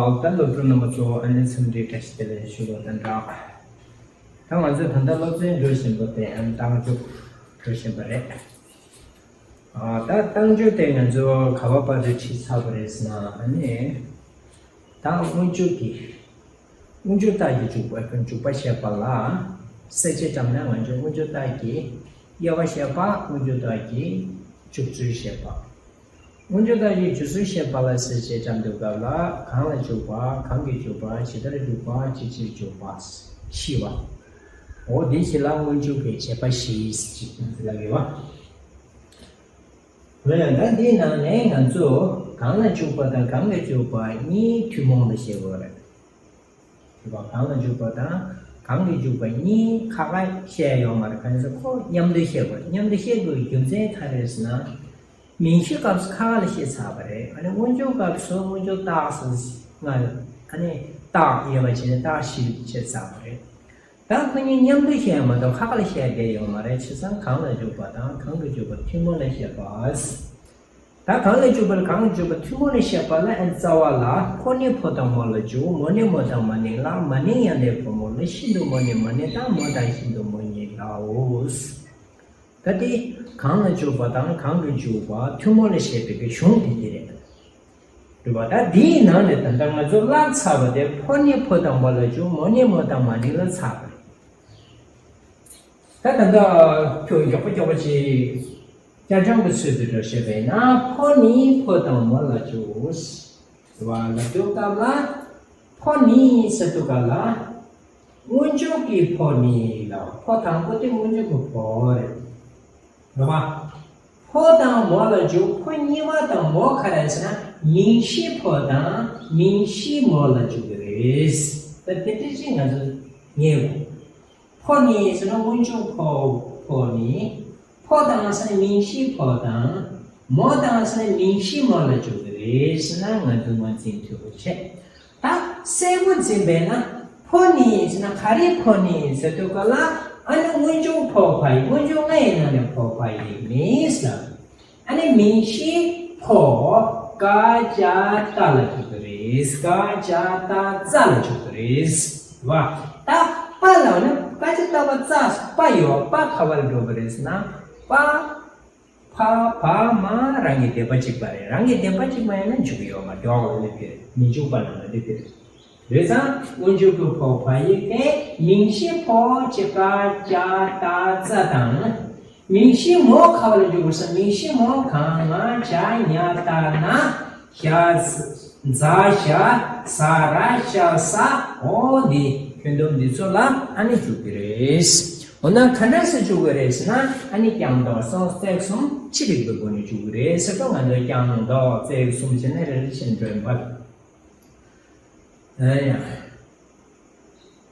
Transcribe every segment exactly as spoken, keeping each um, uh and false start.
ད་སློབ་ཕྲུག་རྣམ་པ་ཚོ་ཨ་ནི་འཚམས་འདྲི་བཀྲ་ཤིས་བདེ་ལེགས་ཞུ་བ་དང་སྦྲགས། ད་ང་ཚོས་ད་ལྟ་སློབ་ཚན་འགྲོ་བཞིན་པ་དེ་ཨ་ནི་རྟགས་འཇུག་འགྲོ་བཞིན་པ་རེད། ཨ་ད་རྟགས་འཇུག་དེ་ང་ཚོ་ག་བ་བར་དུ་ཁྲིད་ཚར་བ་རེད་ཟེར་ན། ཨ་ནི་ད་སྔོན་འཇུག་གི་སྔོན་འཇུག་རྟགས་ཀྱི་འཇུག་པ་འཇུག་པ་བཤད་པ་ལ་གསལ་བྱེད་བཀྲམ་ན། ང་ཚོས་སྔོན་འཇུག་རྟགས་ཀྱི་དབྱེ་བ་བཤད་པ། སྔོན་འཇུག་རྟགས་ཀྱི་འཇུག་ཚུལ་བཤད་པ། སྔོན་འཇུག་རྟགས་ཀྱི་འཇུག་ཚུལ་བཤད་པ་ལ་གསལ་བྱེད་བཀྲམ་དུས་སྐབས་ལ་གང་ལ་འཇུག་པ། གང་གིས་འཇུག་པ། ཇི་ལྟར་འཇུག་པ། ཅིའི་ཕྱིར་འཇུག་པ། ཤེས་པ། འོ་དེ་བཞི་ལ་སྔོན་འཇུག་གི་བྱེད་པ་བཞི་ཞེས་ལབ་ཡོད་པ། འོན་ཀྱང་ད་འདིའི་ནང་ནས་ང་ཚོ་གང་ལ་འཇུག་པ་དང་གང་གིས་འཇུག་པ་གཉིས་ཐུན་མོང་ལ་བཤད་དགོས་རེད། གང་ལ་འཇུག་པ་དང་གང་གིས་འཇུག་པ་གཉིས་ཁ་ཁ་བཤད་ཡོད་མ་རེད། གང་ཡིན་ཟེར་ན་ཁོ་མཉམ་དུ་བཤད་དགོས། མཉམ་དུ་བཤད་དགོས་པའི་རྒྱུ་མཚན་ག་རེ་རེད་ཟེར་ན། མིང་གཞི་སྐབས་སུ་ཁ་ཁ་ལ་བཤད་ཚར་བ་རེད། ཨ་ནི་སྔོན་འཇུག་སྐབས་སུ་སྔོན་འཇུག་རྟགས་སུ་ང་ཨ་ནི་རྟགས་དབྱེ་བ་བྱས་ནས་རྟགས་བཞི་བྱས་ཚར་བ་རེད། ད་ཁོ་གཉིས་མཉམ་དུ་བཤད་མ་གཏོགས་ཁ་ཁ་ལ་བཤད་བསྡད་ཡོད་མ་རེད། བྱས་ཙང་གང་ལ་འཇུག་པ་དང་གང་གིས་འཇུག་པ་ཐུན་མོང་ལ་བཤད་པ། ད་གང་ལ་འཇུག་པ་དང་གང་གིས་འཇུག་པ་ཐུན་མོང་ལ་བཤད་པ་ལ་ཨ་ནི་རྩ་བ་ལ་ཕོ་ནི་ཕོ་དང་མོ་ལ་འཇུག་མོ་ནི་མོ་དང་མ་ནིང་ལ། མ་ནིང་ཡང་ནི་ཕོ་མོ་ལ། ཤིན་ཏུ་མོ་ནི་མ་ནིང་དང་མོ་དང་ཤིན་ཏུ་མོ་ཉིད་ལའོ། ད་དེ་གང་ལ་འཇུག་པ་དང་གང་གིས་འཇུག་པ་ཐུན་མོང་ལ་བཤད་པའི་གི་གཞུང་དེ་དེ་རེད། རེད་པ། ད་དེའི་ནང་ནས་ད་ལྟ་ང་ཚོ་བཀླགས་ཚར་བ་དེ་ཕོ་ནི་ཕོ་དང་མོ་ལ་འཇུག་མོ་ནི་མོ་དང་མ་ནིང་ལ་ཚར་བ་རེད། ད་ད་ལྟ་ཁྱོད་མགྱོགས་པོ་མགྱོགས་པོ་ཅིག་བསྐྱར་སྦྱོང་གི་ཚུལ་དུ་འགྲོ་བཤད་པས་ན། ཕོ་ནི་ཕོ་དང་མོ་ལ་འཇུག་ཟེར་བ་ལ་འཇུག་སྐབས་ལ། ཕོ་ནི་ཟེར་དུས་སྐབས་ལ་སྔོན་འཇུག་གི་ཕོ་ནི་ལ། ཕོ་དང་པོ་དེ་སྔོན་འཇུག་གི་ཕོ་རེད། རེད་པ། ཕོ་དང་མོ་ལ་འཇུག་ཕོ་གཉིས་པ་དང་མོ་ག་རེ་ཟེར་ན། མིང་གཞི་ཕོ་དང་མིང་གཞི་མོ་ལ་འཇུག་གི་རེད། ད་དེ་འདྲ་ཅིག་ང་ཚོ་ངེས་དགོས། ཕོ་ནི་ཟེར་ན་སྔོན་འཇུག་ཕོ། ཕོ་ནི། ཕོ་དང་ཟེར་ན་མིང་གཞི་ཕོ་དང་། མོ་དང་ཟེར་ན་མིང་གཞི་མོ་ལ་འཇུག་གི་རེད་ཟེར་ན་ང་ཚོ་ངོས་འཛིན་འཐུས་པོ་བྱེད། ད་གསལ་པོ་འཛིན་པས་ན། ཕོ་ནི་ཟེར་ན་ག་རེ་ཕོ་ནི་ཟེར་དུས་སྐབས་ལ། ཨ་ནི་སྔོན་འཇུག་ཕོ་ཕ་ཡིག་སྔོན་འཇུག་ལྔ་ཡི་ནང་ནས་ཕོ་ཕ་ཡིག་ནི་ལ། ཨ་ནི་མིང་གཞི་ཕོ་ཀ་ཅ་ཏ་ལ་འཇུག་གི་རེད། ཀ་ཅ་ཏ་ཙ་ལ་འཇུག་གི་རེད་པ། ད་པ་ལ་ནི་ཀ་ཅ་ཏ་པ་ཙ། པ་ཡོད། པ་ག་བ་ལ་འགྲོ་གི་རེད་ཟེར་ན། པ་ཕ་བ་མ་རང་གི་བདེན་པ་གཅིག་པ་རེད། རང་གི་བདེན་པ་གཅིག་པ་ཡིན་ན་འཇུག་གི་ཡོད་མ་རེད། མི་འཇུག་པ་ནང་ལ་འདི་དེ་རེད། རེད་ཙང་སྔོན་འཇུག་གི་ཕོ་ཕ་ཡིག་དེ་མིང་གཞི་ཕོ་ཅི་ཀ་ཅ་ཏ་ཙ་དང་། མིང་གཞི་མོ་ག་བ་ལ་འཇུག་དགོས་ཟེར། མིང་གཞི་མོ་ག་ང་ཇ་ཉ་ཏ་ན་ཞ་ཛ་ཞ་ཟ་ར་ཤ་ས། འོ་འདི་ཁྱོན་བསྡོམས་འདི་ཚོ་ལ་ཨ་ནི་འཇུག་གི་རེད། འོ་ན་ག་འདྲ་སེ་འཇུག་གི་རེད་ཟེར་ན། ཨ་ནི་རྐྱང་ལྡོག་སོང་ཚིག་གསུམ་ཅི་རིགས་པའི་སྒོ་ནས་འཇུག་གི་རེད་ཟེར་དུས་ང་ཚོ་རྐྱང་ལྡོག་ཚིག་གསུམ་བྱས་ནས་རེ་རེ་བཞིན་འགྲོ་ཡིན་པ། ཨ་ཡ།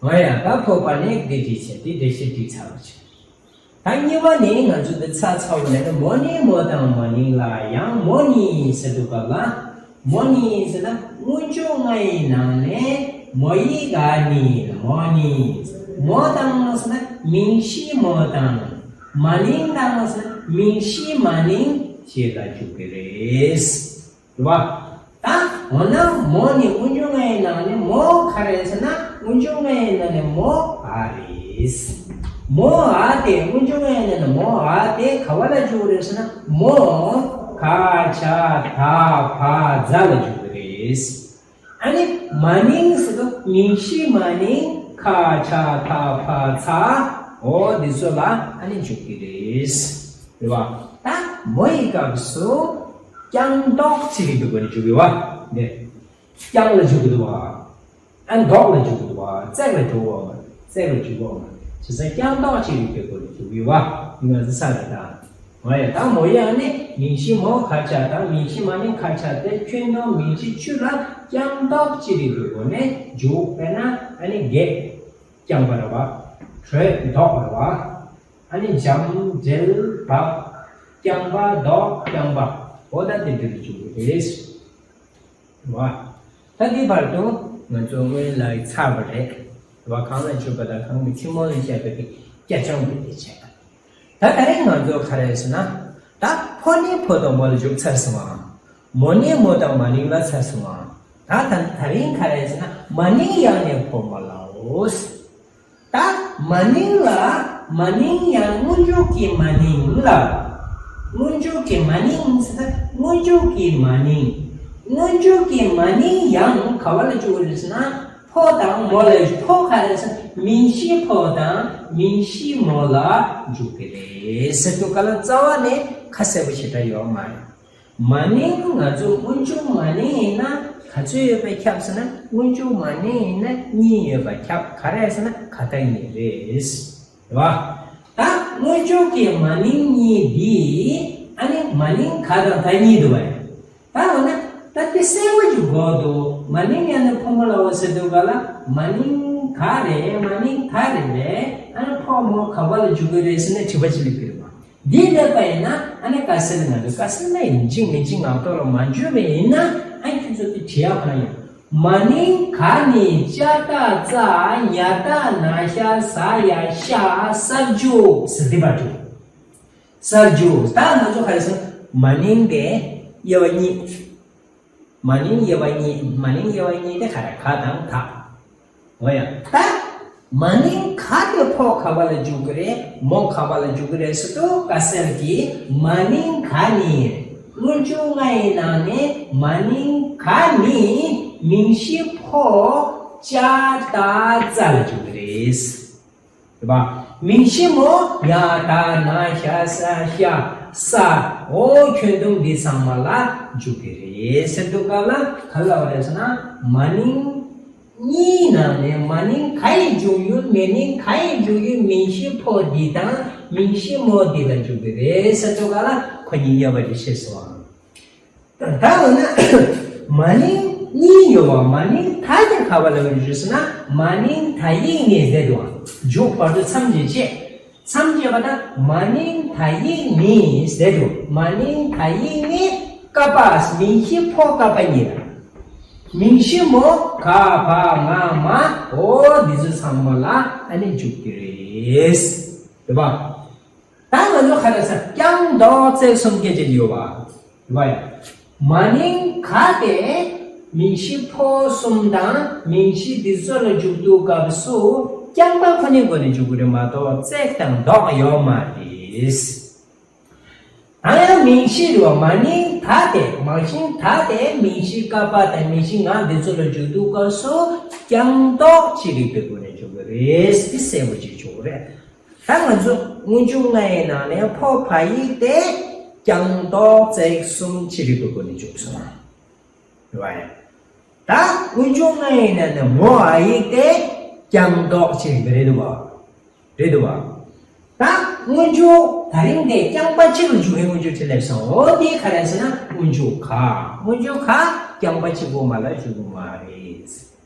ཨ་ཡ། ད་ཕོ་པ་ནི་འདི་འདྲ་བྱས་ཏེ་འགྲེལ་བཤད་བྲིས་ཚར་བ་བྱས། ད་གཉིས་པ་ནི་ང་ཚོ་འདི་ཚ་ཚ་བོ་ནས་ནི་མོ་ནི་མོ་དང་མ་ནིང་ལ། ཡང་མོ་ནི་ཟེར་དུས་སྐབས་ལ། མོ་ནི་ཟེར་ན་སྔོན་འཇུག་ལྔ་ཡི་ནང་ནས་མོ་ཡི་ག་ནི་ལ་མོ་ནི། མོ་དང་ཟེར་ན་མིང་གཞི་མོ་དང་། མ་ནིང་དང་ཟེར་ན་མིང་གཞི་མ་ནིང་བཅས་ལ་འཇུག་གི་རེད། རེད་པ། ད་འོ་ན་མོ་ནི་སྔོན་འཇུག་ལྔ་ཡི་ནང་ནས་མོ་ག་རེ་ཟེར་ན། སྔོན་འཇུག་ལྔ་ཡི་ནང་ནས་མོ་འ་རེད། མོ་འ་དེ་སྔོན་འཇུག་ལྔ་ཡི་ནང་ནས་མོ་འ་དེ་ག་བ་ལ་འཇུག་རེད་ཟེར་ན། མོ་ཀ་ཅ་ཏ་ཕ་ཛ་ལ་འཇུག་གི་རེད། ཨ་ནི་མ་ནིང་ཟེར་དུས་མིང་གཞི་མ་ནིང་ཀ་ཅ་ཏ་ཕ་ཚ། འོ་འདི་ཚོ་ལ་ཨ་ནི་འཇུག་གི་རེད། རེད་པ། ད་མོ་ཡི་སྐབས་སུ་རྐྱང་ལྡོག་ཅི་རིགས་པའི་སྒོ་ནས་འཇུག་གི་རེད་པ། འདི་རྐྱང་ལ་འཇུག་གི་འདུག་པ། ཨ་ལྡོག་ལ་འཇུག་གི་འདུག་པ། བརྩེགས་ལ་འཇུག་གི་ཡོད་མ་རེད། བརྩེགས་ལ་འཇུག་གི་ཡོད་མ་རེད། བྱས་ཙང་རྐྱང་ལྡོག་ཅི་རིགས་པའི་སྒོ་ནས་འཇུག་གི་རེད་པ། འདི་ང་ཚོ་ཚར་རེད་ད། མ་ཡ། ད་མོ་ཡི་ནི་མིང་གཞི་མོ་ཁ་ཆ་དང་མིང་གཞི་མ་ནིང་ཁ་ཆ་དེ་ཁྱོན་བསྡོམས་མིང་གཞི་ཆུ་ལ་རྐྱང་ལྡོག་ཅི་རིགས་པའི་སྒོ་ནས་འཇུག་དཔེར་ན་ཨ་ནི་བགེགས་རྐྱང་པ་རེད་པ། དྲོད་ལྡོག་རེད་པ། ཨ་ནི་འཇམ་འབྲེལ་བབ། རྐྱང་པ་ལྡོག་རྐྱང་པ། འོ་ད་དེ་འདྲ་འཇུག་གི་རེད། རེད་པ། ད་འདི་བར་དུ་ང་ཚོ་སྔོན་ལ་ཚར་བ་རེད། རེད་པ། གང་ལ་འཇུག་པ་དང་གང་གི་ཕྱི་མོ་ལ་བཤད་པའི་གི་བསྐྱར་སྦྱོང་གི་དེ་བྱས། ད་ད་རེས་ང་ཚོ་ག་རེ་ཟེར་ན། ད་ཕོ་ནི་ཕོ་དང་མོ་ལ་འཇུག་ཚར་སོང་ང་། མོ་ནི་མོ་དང་མ་ནིང་ལ་ཚར་སོང་ང་། ད་ད་ད་རིང་ག་རེ་ཟེར་ན་མ་ནིང་ཡང་ནས་ཕོ་མོ་ལའོ། ད་མ་ནིང་ལ་མ་ནིང་ཡང་སྔོན་འཇུག་གི་མ་ནིང་ལ། སྔོན་འཇུག་གི་མ་ནིང་ཟེར་ན་སྔོན་འཇུག་གི་མ་ནིང་། སྔོན་འཇུག་གི་མ་ནིང་ཡང་ག་བ་ལ་འཇུག་གི་རེད་ཟེར་ན། ཕོ་དང་མོ་ལ་ཕོ་ག་རེ་ཟེར་ན་མིང་གཞི་ཕོ་དང་མིང་གཞི་མོ་ལ་འཇུག་གི་རེད་ཟེར་དུས་ག་ལ་རྩ་བ་ནས་ཁ་གསལ་པོ་ཞེ་དྲག་ཡོད་མ་རེད། མ་ནིང་ང་ཚོ་སྔོན་འཇུག་མ་ནིང་ཡིན་ན་ག་ཚོད་ཡོད་པས་ཁྱབ་ཟེར་ན་སྔོན་འཇུག་མ་ནིང་ཡིན་ན་གཉིས་ཡོད་པ་ཁྱབ། ག་རེ་ཟེར་ན་ག་ད་གཉིས་རེད། རེད་བ། ད་སྔོན་འཇུག་གི་མ་ནིང་གཉིས་འདི་ཨ་ནི་མ་ནིང་ག་དང་ད་གཉིས་འདུག་བ། ད་འོ་ན་ད་དེ་གསལ་པོ་ཞིག་གོ་འདུག་མ་ནིང་ཡང་ནི་ཕོ་མོ་ལའོ་ཟེར་དུས་ག་ལ་མ་ནིང་ག་རེད། མ་ནིང་ད་རེད་པས། ཨ་ནི་ཕོ་མོ་ག་བ་ལ་འཇུག་གི་རེད་ཟེར་ན་དྲི་བ་ཅིག་སླེབས་ཀྱི་རེད་བ། འདི་སླེབས་པ་ཡིན་ན་ཨ་ནི་ཀ་སེལ་ང་ཚོ་ཀ་སེལ་ན་ཡིན་གཅིག་མིན་གཅིག་ངག་ཐོག་ལ་མ་འཇུས་པ་ཡིན་ན་ཨ་ཁྱོད་ཚོ་དེ་བྲིས་ཡག་གང་ཡོད། མ་ནིང་ག་ནི་ཅ་ཏ་ཙ་ཉ་ཏ་ན་ཤ་ས་ཡ་ཤ་གསར་འཇུག་ཟེར་འདི་པར་འགྲོ། གསར་འཇུག་ད་ང་ཚོ་ག་རེ་ཟེར་མ་ནིང་དེ་དབྱེ་བ་གཉིས། མ་ནིང་དབྱེ་བ་གཉིས། མ་ནིང་དབྱེ་བ་གཉིས་དེ་ག་རེ་ག་དང་ད། འོ་ཡ། ད་མ་ནིང་ག་དེ་ཕོ་ག་བ་ལ་འཇུག་གི་རེད། མོ་ག་བ་ལ་འཇུག་གི་རེད་ཟེར་དུས་ཀ་སེལ་གྱིས་མ་ནིང་ག་ནི། སྔོན་འཇུག་ལྔ་ཡི་ནང་ནས་མ་ནིང་ག་ནི་མིང་གཞི་ཕོ་ཅ་ཏ་ཙ་ལ་འཇུག་གི་རེད། རེད་པ། མིང་གཞི་མོ་ཉ་ཏ་ན་ཤ་ས་ཤ་ས་འོ་ཁྱོན་བསྡོམས་འདི་ཚང་མ་ལ་འཇུག་གི་རེད་ཟེར་དུས་ག་ལ་ག་ལ་བ་རེད་ཟེར་ན་མ་ནིང་གཉིས་ནང་ནས་མ་ནིང་ག་ཡི་འཇུག་ཡུལ་མེ་ནིང་ག་ཡི་འཇུག་ཡུལ་མིང་གཞི་ཕོ་འདི་དང་མིང་གཞི་མོ་འདི་ལ་འཇུག་གི་རེད་ཟེར་དུས་ག་ལ་ཁོ་གཉིས་དབྱེ་བ་འདི་ཤེས་སོང་ཨང་། ད་འོ་ན་མ་ནིང་གཉིས་ཡོད་པ་མ་ནིང་ད་དེ་ག་བ་ལ་ཡོད་ཞུས་ན་མ་ནིང་ད་ཡིག་ནི་ཟེར་དུས་འཇུག་བར་དུ་མཚམས་ཀྱི་བཅད། མཚམས་བཅད་པ་ད་མ་ནིང་ད་ཡིག་ནི་ཟེར་དུས་མ་ནིང་ད་ཡིག་ནི་ཀ་པ་མིང་གཞི་ཕོ་ཀ་པ་གཉིས་དང་། མིང་གཞི་མོ་ག་བ་ང་མ་འོ་འདི་ཚོ་ཚང་མ་ལ་ཨ་ནི་འཇུག་གི་རེད། རེད་པ། ད་ང་ཚོ་ག་རེ་ཟེར་རྐྱང་ལྡོག་བརྩེགས་གསུམ་སྐད་ཅིག་ཡོད་པ། རེད་པ། མ་ནིང་ག་དེ་མིང་གཞི་ཕོ་གསུམ་དང་མིང་གཞི་འདི་ཚོ་ལ་འཇུག་དུས་སྐབས་སུ་རྐྱང་པ་ཁོ་ནའི་སྒོ་ནས་འཇུག་གི་རེད་མ་གཏོགས་བརྩེགས་དང་ལྡོག་ཡོད་མ་རེད། ད་ཡང་མིང་གཞི་རུ་མ་ནིང་ད་དེ་མ་ཤིང་ད་དེ་མིང་གཞི་ཀ་པ་དང་མིང་གཞི་ང་འདི་ཚོ་ལ་འཇུག་དུས་སྐབས་སུ་རྐྱང་ལྡོག་ཅི་རིགས་པའི་སྒོ་ནས་འཇུག་གི་རེད་འདི་གསལ་པོ་ཅིག་འཇུག་གི་རེད། ད་ང་ཚོ་སྔོན་འཇུག་ལྔ་ཡི་ནང་ནས་ཕོ་བ་ཡིག་དེ་རྐྱང་ལྡོག་བརྩེགས་གསུམ་ཅི་རིགས་པའི་སྒོ་ནས་འཇུག་སོང་། རེད་པ། ད་སྔོན་འཇུག་ལྔ་ཡི་ནང་ནས་མོ་འ་ཡིག་དེ་རྐྱང་ལྡོག་ཅི་རིགས་པ་རེད་འདུག་བ། རེད་འདུག་བ། ད་སྔོན་འཇུག་ད་རིང་དེ་རྐྱང་པ་གཅིག་ལ་འཇུག་པའི་སྔོན་འཇུག་ཅིག་སླེབས་སོང་། འོ་དེ་ག་རེ་ཟེར་ན་སྔོན་འཇུག་ག་སྔོན་འཇུག་ག་རྐྱང་པ་གཅིག་པོ་མ་ལ་འཇུག་གི་མ་རེད།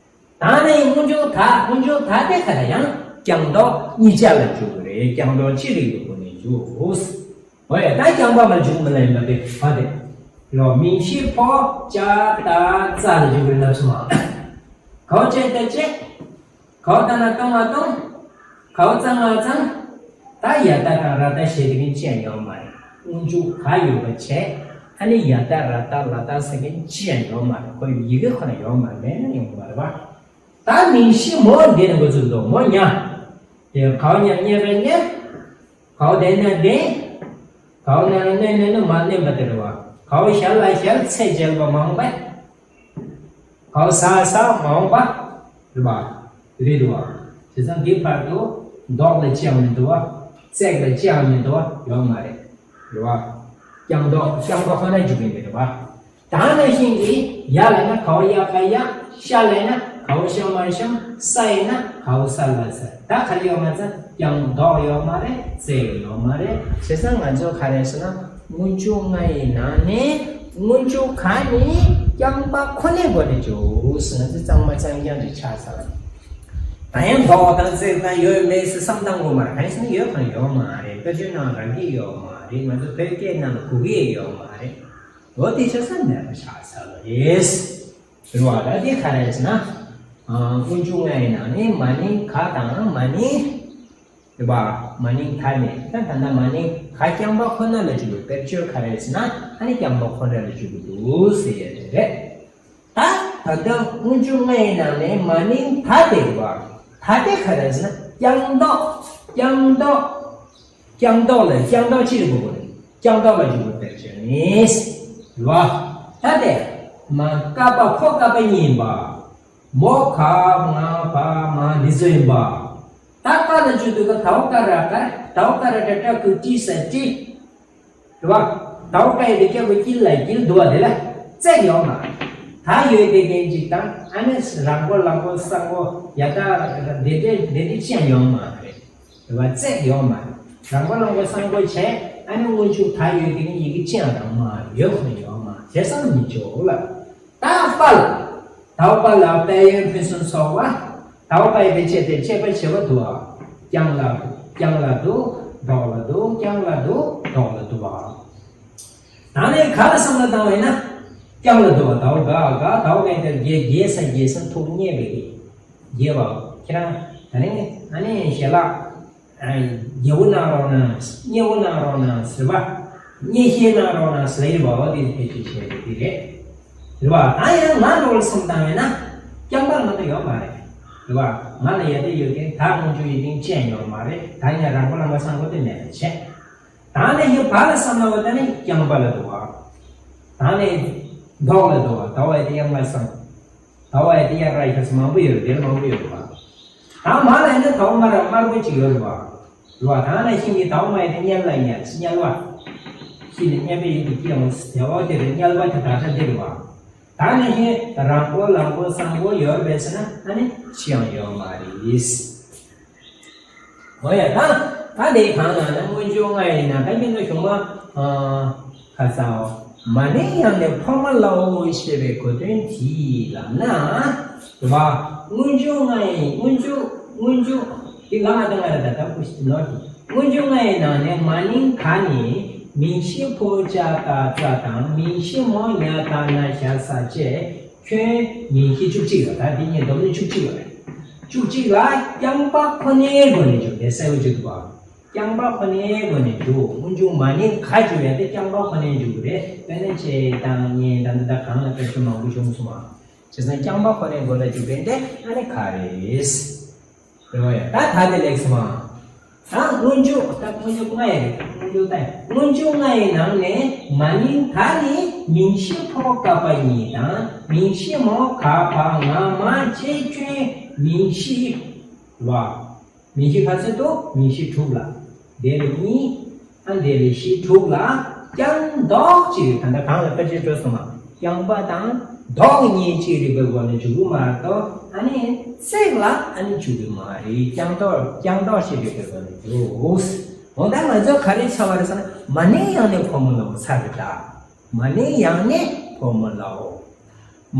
ད་ནི་སྔོན་འཇུག་ད་སྔོན་འཇུག་ད་དེ་ག་ད་ཡང་རྐྱང་ལྡོག་གཉིས་ཆ་ལ་འཇུག་གི་རེད། རྐྱང་ལྡོག་ཅི་རིགས་པའི་སྒོ་ནས་འཇུག་འོ་ཡ་ད་རྐྱང་པ་ལ་འཇུག་མི་ལ་ཡིན་པ་དེ་བ་དེ། ལོ་མིང་གཞི་ཕོ་ཅ་ཏ་ཙ་ལ་འཇུག་གི་རེད་ལབ་སོང་ཨ། གའོ་ཅེ་ཏ་ཅེ། གའོ་ཏ་ན་ཏོ་ང་ཏོང་། གའོ་ཙ་ང་ཙང་། ད་ཡ་ཏ་དང་ར་ཏ་ཞེས་དེ་གིན་ཅི་ཡང་ཡོད་མ་རེད། སྔོན་འཇུག་ག་ཡོད་པ་བྱས། ཨ་ནི་ཡ་ཏ་ར་ཏ་ལ་ཏ་ཟེར་གིན་ཅི་ཡང་ཡོད་མ་རེད། ཁོ་ཡི་གེ་ཁོ་ན་ཡོད་མ་རེད། མེད་ན་ཡོང་མ་རེད་བ། ད་མིང་གཞི་མོ་འདི་ནས་འགོ་ཚུགས་འདུག་མོ་ཉ། དེ་གའོ་ཉ་ཉ་ར་ཉ། གའོ་དེ་ན་དེ། གའོ་ན་ན་ན་ན་མ་ནེམ་པ་དེ་རེད་བ། གའོ་ཞ་ལ་ཞར་ཚེ་འཇལ་བ་མང་པ། གའོ་ས་ས་མང་པ། རེད་བ། རེད་བ། བྱས་ཙང་འདི་བར་དུ་ལྡོག་ལ་ཅི་ཡང་མི་འདུག་བ། བརྩེགས་ལ་ཅི་ཡང་མི་འདུག་བ་ཡོད་མ་རེད། རེད་བ། རྐྱང་ལྡོག་རྐྱང་པ་ཁོ་ན་འཇུག་གི་མི་རེད་བ། ད་ནང་བཞིན་གྱི་ཡ་ལ་ན་གའོ་ཡ་ག་ཡ། ཤ་ལ་ན་གའོ་ཤ་མ་ཤམ། ས་ཡ་ན་གའོ་ས་ལ་ས། ད་ག་རེ་ཡོད་མ་ཚད་རྐྱང་ལྡོག་ཡོད་མ་རེད། བརྩེགས་ཡོད་མ་རེད། བྱས་ཙང་ང་ཚོ་ག་རེ་ཟེར་ན་སྔོན་འཇུག་ལྔ་ཡི་ནང་ནས་སྔོན་འཇུག་ག་ནི་རྐྱང་པ་ཁོ་ནའི་སྒོ་ནས་འཇུག་ཟེར། ང་ཚོ་གཙང་མ་གཙང་རྐྱང་ཅིག་ཆགས་ཚར་ལ། ད་ཡང་ལྡོག་དང་བརྩེགས་དང་ཡོད་མེད་ཟེར་བསམ་བཏང་དགོས་མ་རེད། གང་ཡིན་ཟེར་ན་ཡོད་གང་ཡོད་མ་རེད། དཔེ་ཆའི་ནང་རང་གི་ཡོད་མ་རེད། ང་ཚོ་བོད་སྐད་ནང་ལ་གོ་གི་ཡོད་མ་རེད། འོ་དེ་ཆ་ཚང་མེད་པ་ཆགས་ཚར་བ་རེད། ཟེར་བ་ལ་དེ་ག་རེ་ཟེར་ན། ཨ་སྔོན་འཇུག་ལྔ་ཡི་ནང་ནས་མ་ནིང་ག་དང་མ་ནིང་། རེད་པ། མ་ནིང་ད་ནས་ད་ད་ལྟ་མ་ནིང་ག་རྐྱང་པ་ཁོ་ན་ལ་འཇུག་པའི་དཔེར་བརྗོད་ག་རེ་ཟེར་ན་ཨ་ནི་རྐྱང་པ་ཁོ་ན་ལ་འཇུག་གི་འདུག་ཟེར་ཡ་དེ་རེད། ད་ད་ ད་ལྟ་སྔོན་འཇུག་ལྔ་ཡི་ནང་ནས་མ་ནིང་ད་དེ་བ། ད་དེ་ག་རེ་ཟེར་ན་ཀྱང་ལྡོག་ཀྱང་ལྡོག་ཀྱང་ལྡོག་ལ་ཀྱང་ལྡོག་ཅི་རེད་གོ་གོ་རེད། ཀྱང་ལྡོག་ལ་འཇུག་པའི་དཔེར་བྱས་ནས། རེད་བ། ད་དེ་མ་ཀ་པ་ཕོ་ཀ་པ་གཉིས་ཡིན་པ། མོ་ག་ང་བ་མ་འདི་ཚོ་ཡིན་པ། ད་ཀ་ལ་འཇུག་དུས་ཀ་དའོ་ཀ་ར་ཀ་དའོ་ཀ་ར་ཏ་ཏྲ་ཀུ་ཏི་ས་ཏི། རེད་བ། དའོ་ཀ་ཡི་དེ་སྐྱ་བོ་དཀྱིལ་ལ་དཀྱིལ་འདུག་བ་དེ་ལ་བརྩེགས་ཡོད་མ་རེད། ད་ཡོད་དེ་གན་ཅིག་དང་ཨ་ནི་རང་མགོ་ལག་མགོ་གསང་མགོ་ཡ་ད་དེ་འདྲས་དེ་འདྲས་ཅི་ཡང་ཡོད་མ་རེད། རེད་བ། བརྩེགས་ཡོད་མ་རེད། རང་མགོ་ལག་མགོ་གསང་མགོ་བྱས་ཨ་ནི་སྔོན་འཇུག་ད་ཡོད་དེ་གན་ཡི་གེ་ཅི་ཡང་རང་མ་རེད། ཡོད་མ་ཡོད་མ་བྱས་སམ་མི་ཆོག་ལ། ད་པ་ལ། དའོ་པ་ལ་དཔལ་ཡོན་ཕུན་སུམ་ཚོགས་པ། དའོ་པ་ཡི་དེ་བྱས་ཏེ་བྱས་པ་བྱས་པ་འདུག་ཨ། ཀྱང་ལ་འདུག་ཀྱང་ལ་འདུག་ལྡོག་ལ་འདུག་ཀྱང་ལ་འདུག་ལྡོག་ལ་འདུག་ཨ། ད་ནས་ག་ལ་བསམ་བློ་བཏང་བས་ན། ཀྱང་ལ་འདུག་ཨ། དའོ་ག་ག་དའོ་ག་དེ་རྒྱས་རྒྱས་ས་རྒྱས་ས་ཐུག་རྙེད་པའི་གི། རྒྱས་པ། ཁྱེད་རང་ད་ནས་ཨ་ནི་ཞལ་ལག་རྒྱལ་པོ་གནང་རོགས་གནང་། མཉེས་པོ་གནང་རོགས་གནང་ཟེར་བ། མཉེས་ཤེས་གནང་རོགས་གནང་ཟེར་བ་འོ་དེ་ཕལ་ཆེར་བྱས་པ་དེ་རེད། རེད་བ། ད་ཡང་ང་འགྲོ་ལ་སོང་བཏང་བས་ན། རྐྱང་པ་ང་ལ་ཡོད་མ་རེད། རེད་བ། ང་ལ་ཡ་དེ་ཡོད་མཁན་ད་སྔོན་འཇུག་ཡི་དེ་ཅི་ཡང་ཡོད་མ་རེད། ད་ཡང་རང་མགོ་ལ་མ་ཚང་གོ་དེ་མེད་པ་བྱས། ད་ནས་ཡང་བ་ལ་བསམ་ན་བ་ད་ནི་རྐྱང་པ་ལ་འདུག་བ། ད་ནས་ལྡོག་ལ་འདུག་བ། ད་བ་ཡི་དེ་ཡང་མ་བསམ། ད་བ་ཡི་དེ་ཡང་ར་ཡི་ཁ་སི་མང་པོ་ཡོད་རེད། དེ་ལ་མང་པོ་ཡོད་རེད་བ། ད་མ་ལ་ཡིན་ན་ད་བ་མ་ར་དམར་པོ་ཅིག་ཡོད་རེད་བ། རེད་བ། ད་ན་ཤིང་གི་ད་བ་མ་ཡི་དེ་དམྱལ་ལ་དམྱལ་དམྱལ་བ། ཤིང་ལ་དམྱལ་བའི་ཡུལ་དུ་སྐྱེ་འོང་ཟེར་བ་དེ་རེད། དམྱལ་བ་དེ་ད་ལྟ་འདི་རེད་བ། ད་ན་ཤིང་རང་མགོ་ལག་མགོ་གསང་མགོ་ཡོད་རེད་ཟེར་ན་ཨ་ནི་ཅི་ཡང་ཡོད་མ་རེད། འོ་ཡ། ད་ད་དེ་གང་ལ་ན་སྔོན་འཇུག་ལྔ་ཡིན་ན་ད་ཀྱི་ན་གཞུང་མ། ཁ་སའོ། མ་ནིང་ཡང་ནི་ཕོ་མོ་ལའོ་ཞེས་པའི་གོ་དོན་དེ་ལབ་ན། རེད་བ། སྔོན་འཇུག་ལྔ་ཡི་སྔོན་འཇུག་སྔོན་འཇུག་དེ་ལ་ང་དང་ང་ར་ད་ད་ཀུ་ཤི་ནོ་དེ། སྔོན་འཇུག་ལྔ་ཡི་ནང་ནས་མ་ནིང་ག་ནི་མིང་གཞི་ཕོ་ཅ་ཏ་ཙ་དང་མིང་གཞི་མོ་ཉ་ཏ་ན་ཞ་ས་བཅས་ཁྱོན་མིང་གཞི་བཅུ་གཅིག་ལ། ད་དེ་གཉིས་བསྡོམས་ནས་བཅུ་གཅིག་ལ་རེད། བཅུ་གཅིག་ལ་རྐྱང་པ་ཁོ་ནའི་སྒོ་ནས་འཇུག་དེ་གསལ་པོ་བརྗོད་འདུག་བ། རྐྱང་པ་ཁོ་ནའི་སྒོ་ནས་འཇུག་སྔོན་འཇུག་མ་ནིང་ག་འཇུག་ཡ་དེ་རྐྱང་པ་ཁོ་ནའི་འཇུག་རེད། དཔེར་ན་ཆེ་དང་ཉེ་དང་འདི་དག་གང་ལ་དཔེ་མཚོན་མང་པོ་བྱུང་སོང་བ། བྱས་ཙང་རྐྱང་པ་ཁོ་ནའི་སྒོ་ལ་འཇུག་པའི་འདི་ཨ་ནི་ག་རེད། རེད་བ་ཡ། ད་ད་དེ་ལེགས་སོང་བ། ད་སྔོན་འཇུག་ད་སྔོན་འཇུག་ལྔ་ཡ་རེད། སྔོན་འཇུག་ད་སྔོན་འཇུག་ལྔ་ཡི་ནང་ནས་མ་ནིང་ད་ནི་མིང་གཞི་ཕོ་ཀ་པ་གཉིས་དང་མིང་གཞི་མོ་ག་བ་ང་མ་བཅས་ཁྱོན་མིང་གཞི་བ། མིང་གཞི་ག་ཚོད་འདུག་མིང་གཞི་དྲུག་ལ། དེ་ལ་གཉིས། ཨ་དེ་ལ་བཞི། དྲུག་ལ་རྐྱང་ལྡོག་གཅིག་རེད། ད་ལྟ་གང་ལ་ཕལ་ཆེར་འགྲོ་སོང་ང་། རྐྱང་པ་དང་ལྡོག་གཉིས་གཅིག་རེད་པའི་སྒོ་ནས་འཇུག་གི་མ་གཏོགས་ཨ་ནི་བརྩེགས་ལ་ཨ་ནི་འཇུག་གི་མ་རེད། རྐྱང་ལྡོག་རྐྱང་ལྡོག་ཞིག་རེད་པའི་སྒོ་ནས་འཇུག་འོ་ད་ང་ཚོ་ག་རེ་ཆགས་པ་རེད་ཟེར་ན་མ་ནིང་ཡང་ནི་ཕོ་མོ་ལའོ་ཚར་རེད་ད། མ་ནིང་ཡང་ནི་ཕོ་མོ་ལའོ།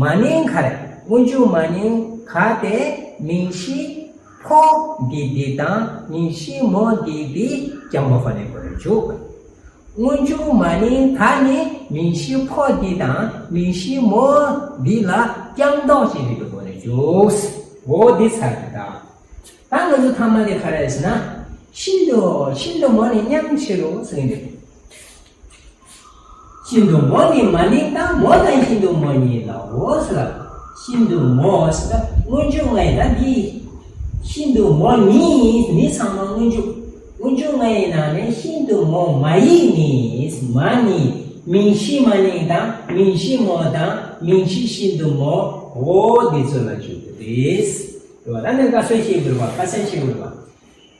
མ་ནིང་ག་རེ། སྔོན་འཇུག་མ་ནིང་ག་དེ་མིང་གཞི་ཕོ་འདི་འདི་དང་མིང་གཞི་མོ་འདི་འདི་རྐྱང་པ་ཁོ་ནའི་སྒོ་ནས་འཇུག་སྔོན་འཇུག་མ་ནིང་ག་ནི་མིང་གཞི་ཕོ་འདི་དང་མིང་གཞི་མོ་འདི་ལ་རྐྱང་ལྡོག་ཅིག་རེད་པའི་སྒོ་ནས་འཇུག་འོ་འདི་ཚར་རེད་ད། ད་ང་ཚོ་ཐ་མ་དེ་ག་རེ་ཟེར་ན། ཤིན་ཏུ་ཤིན་ཏུ་མོ་ནི་མཉམ་ཕྱིར་རོ་ཟེར་གྱི་འདུག་ཤིན་ཏུ་མོ་ནི་མ་ནིང་དང་མོ་དང་ཤིན་ཏུ་མོ་གཉིས་ལའོ་ཟེར། ཤིན་ཏུ་མོ་ཟེར་སྔོན་འཇུག་ལྔ་ཡི་ད་འདི། ཤིན་ཏུ་མོ་ནི་ནི་ཚང་མ་སྔོན་འཇུག་སྔོན་འཇུག་ལྔ་ཡི་ནང་ནས་ཤིན་ཏུ་མོ་མ་ཡིག་ནི། མ་ནི་མིང་གཞི་མ་ནིང་དང་མིང་གཞི་མོ་དང་མིང་གཞི་ཤིན་ཏུ་མོ། འོ་འདི་ཚོ་ལ་འཇུག་གི་རེད། རེད་བ། ད་ནི་བཀའ་སྲོལ་ཤེས་དགོས་རེད་བ། བཀའ་སྲོལ་ཤེས་དགོས་རེད་བ།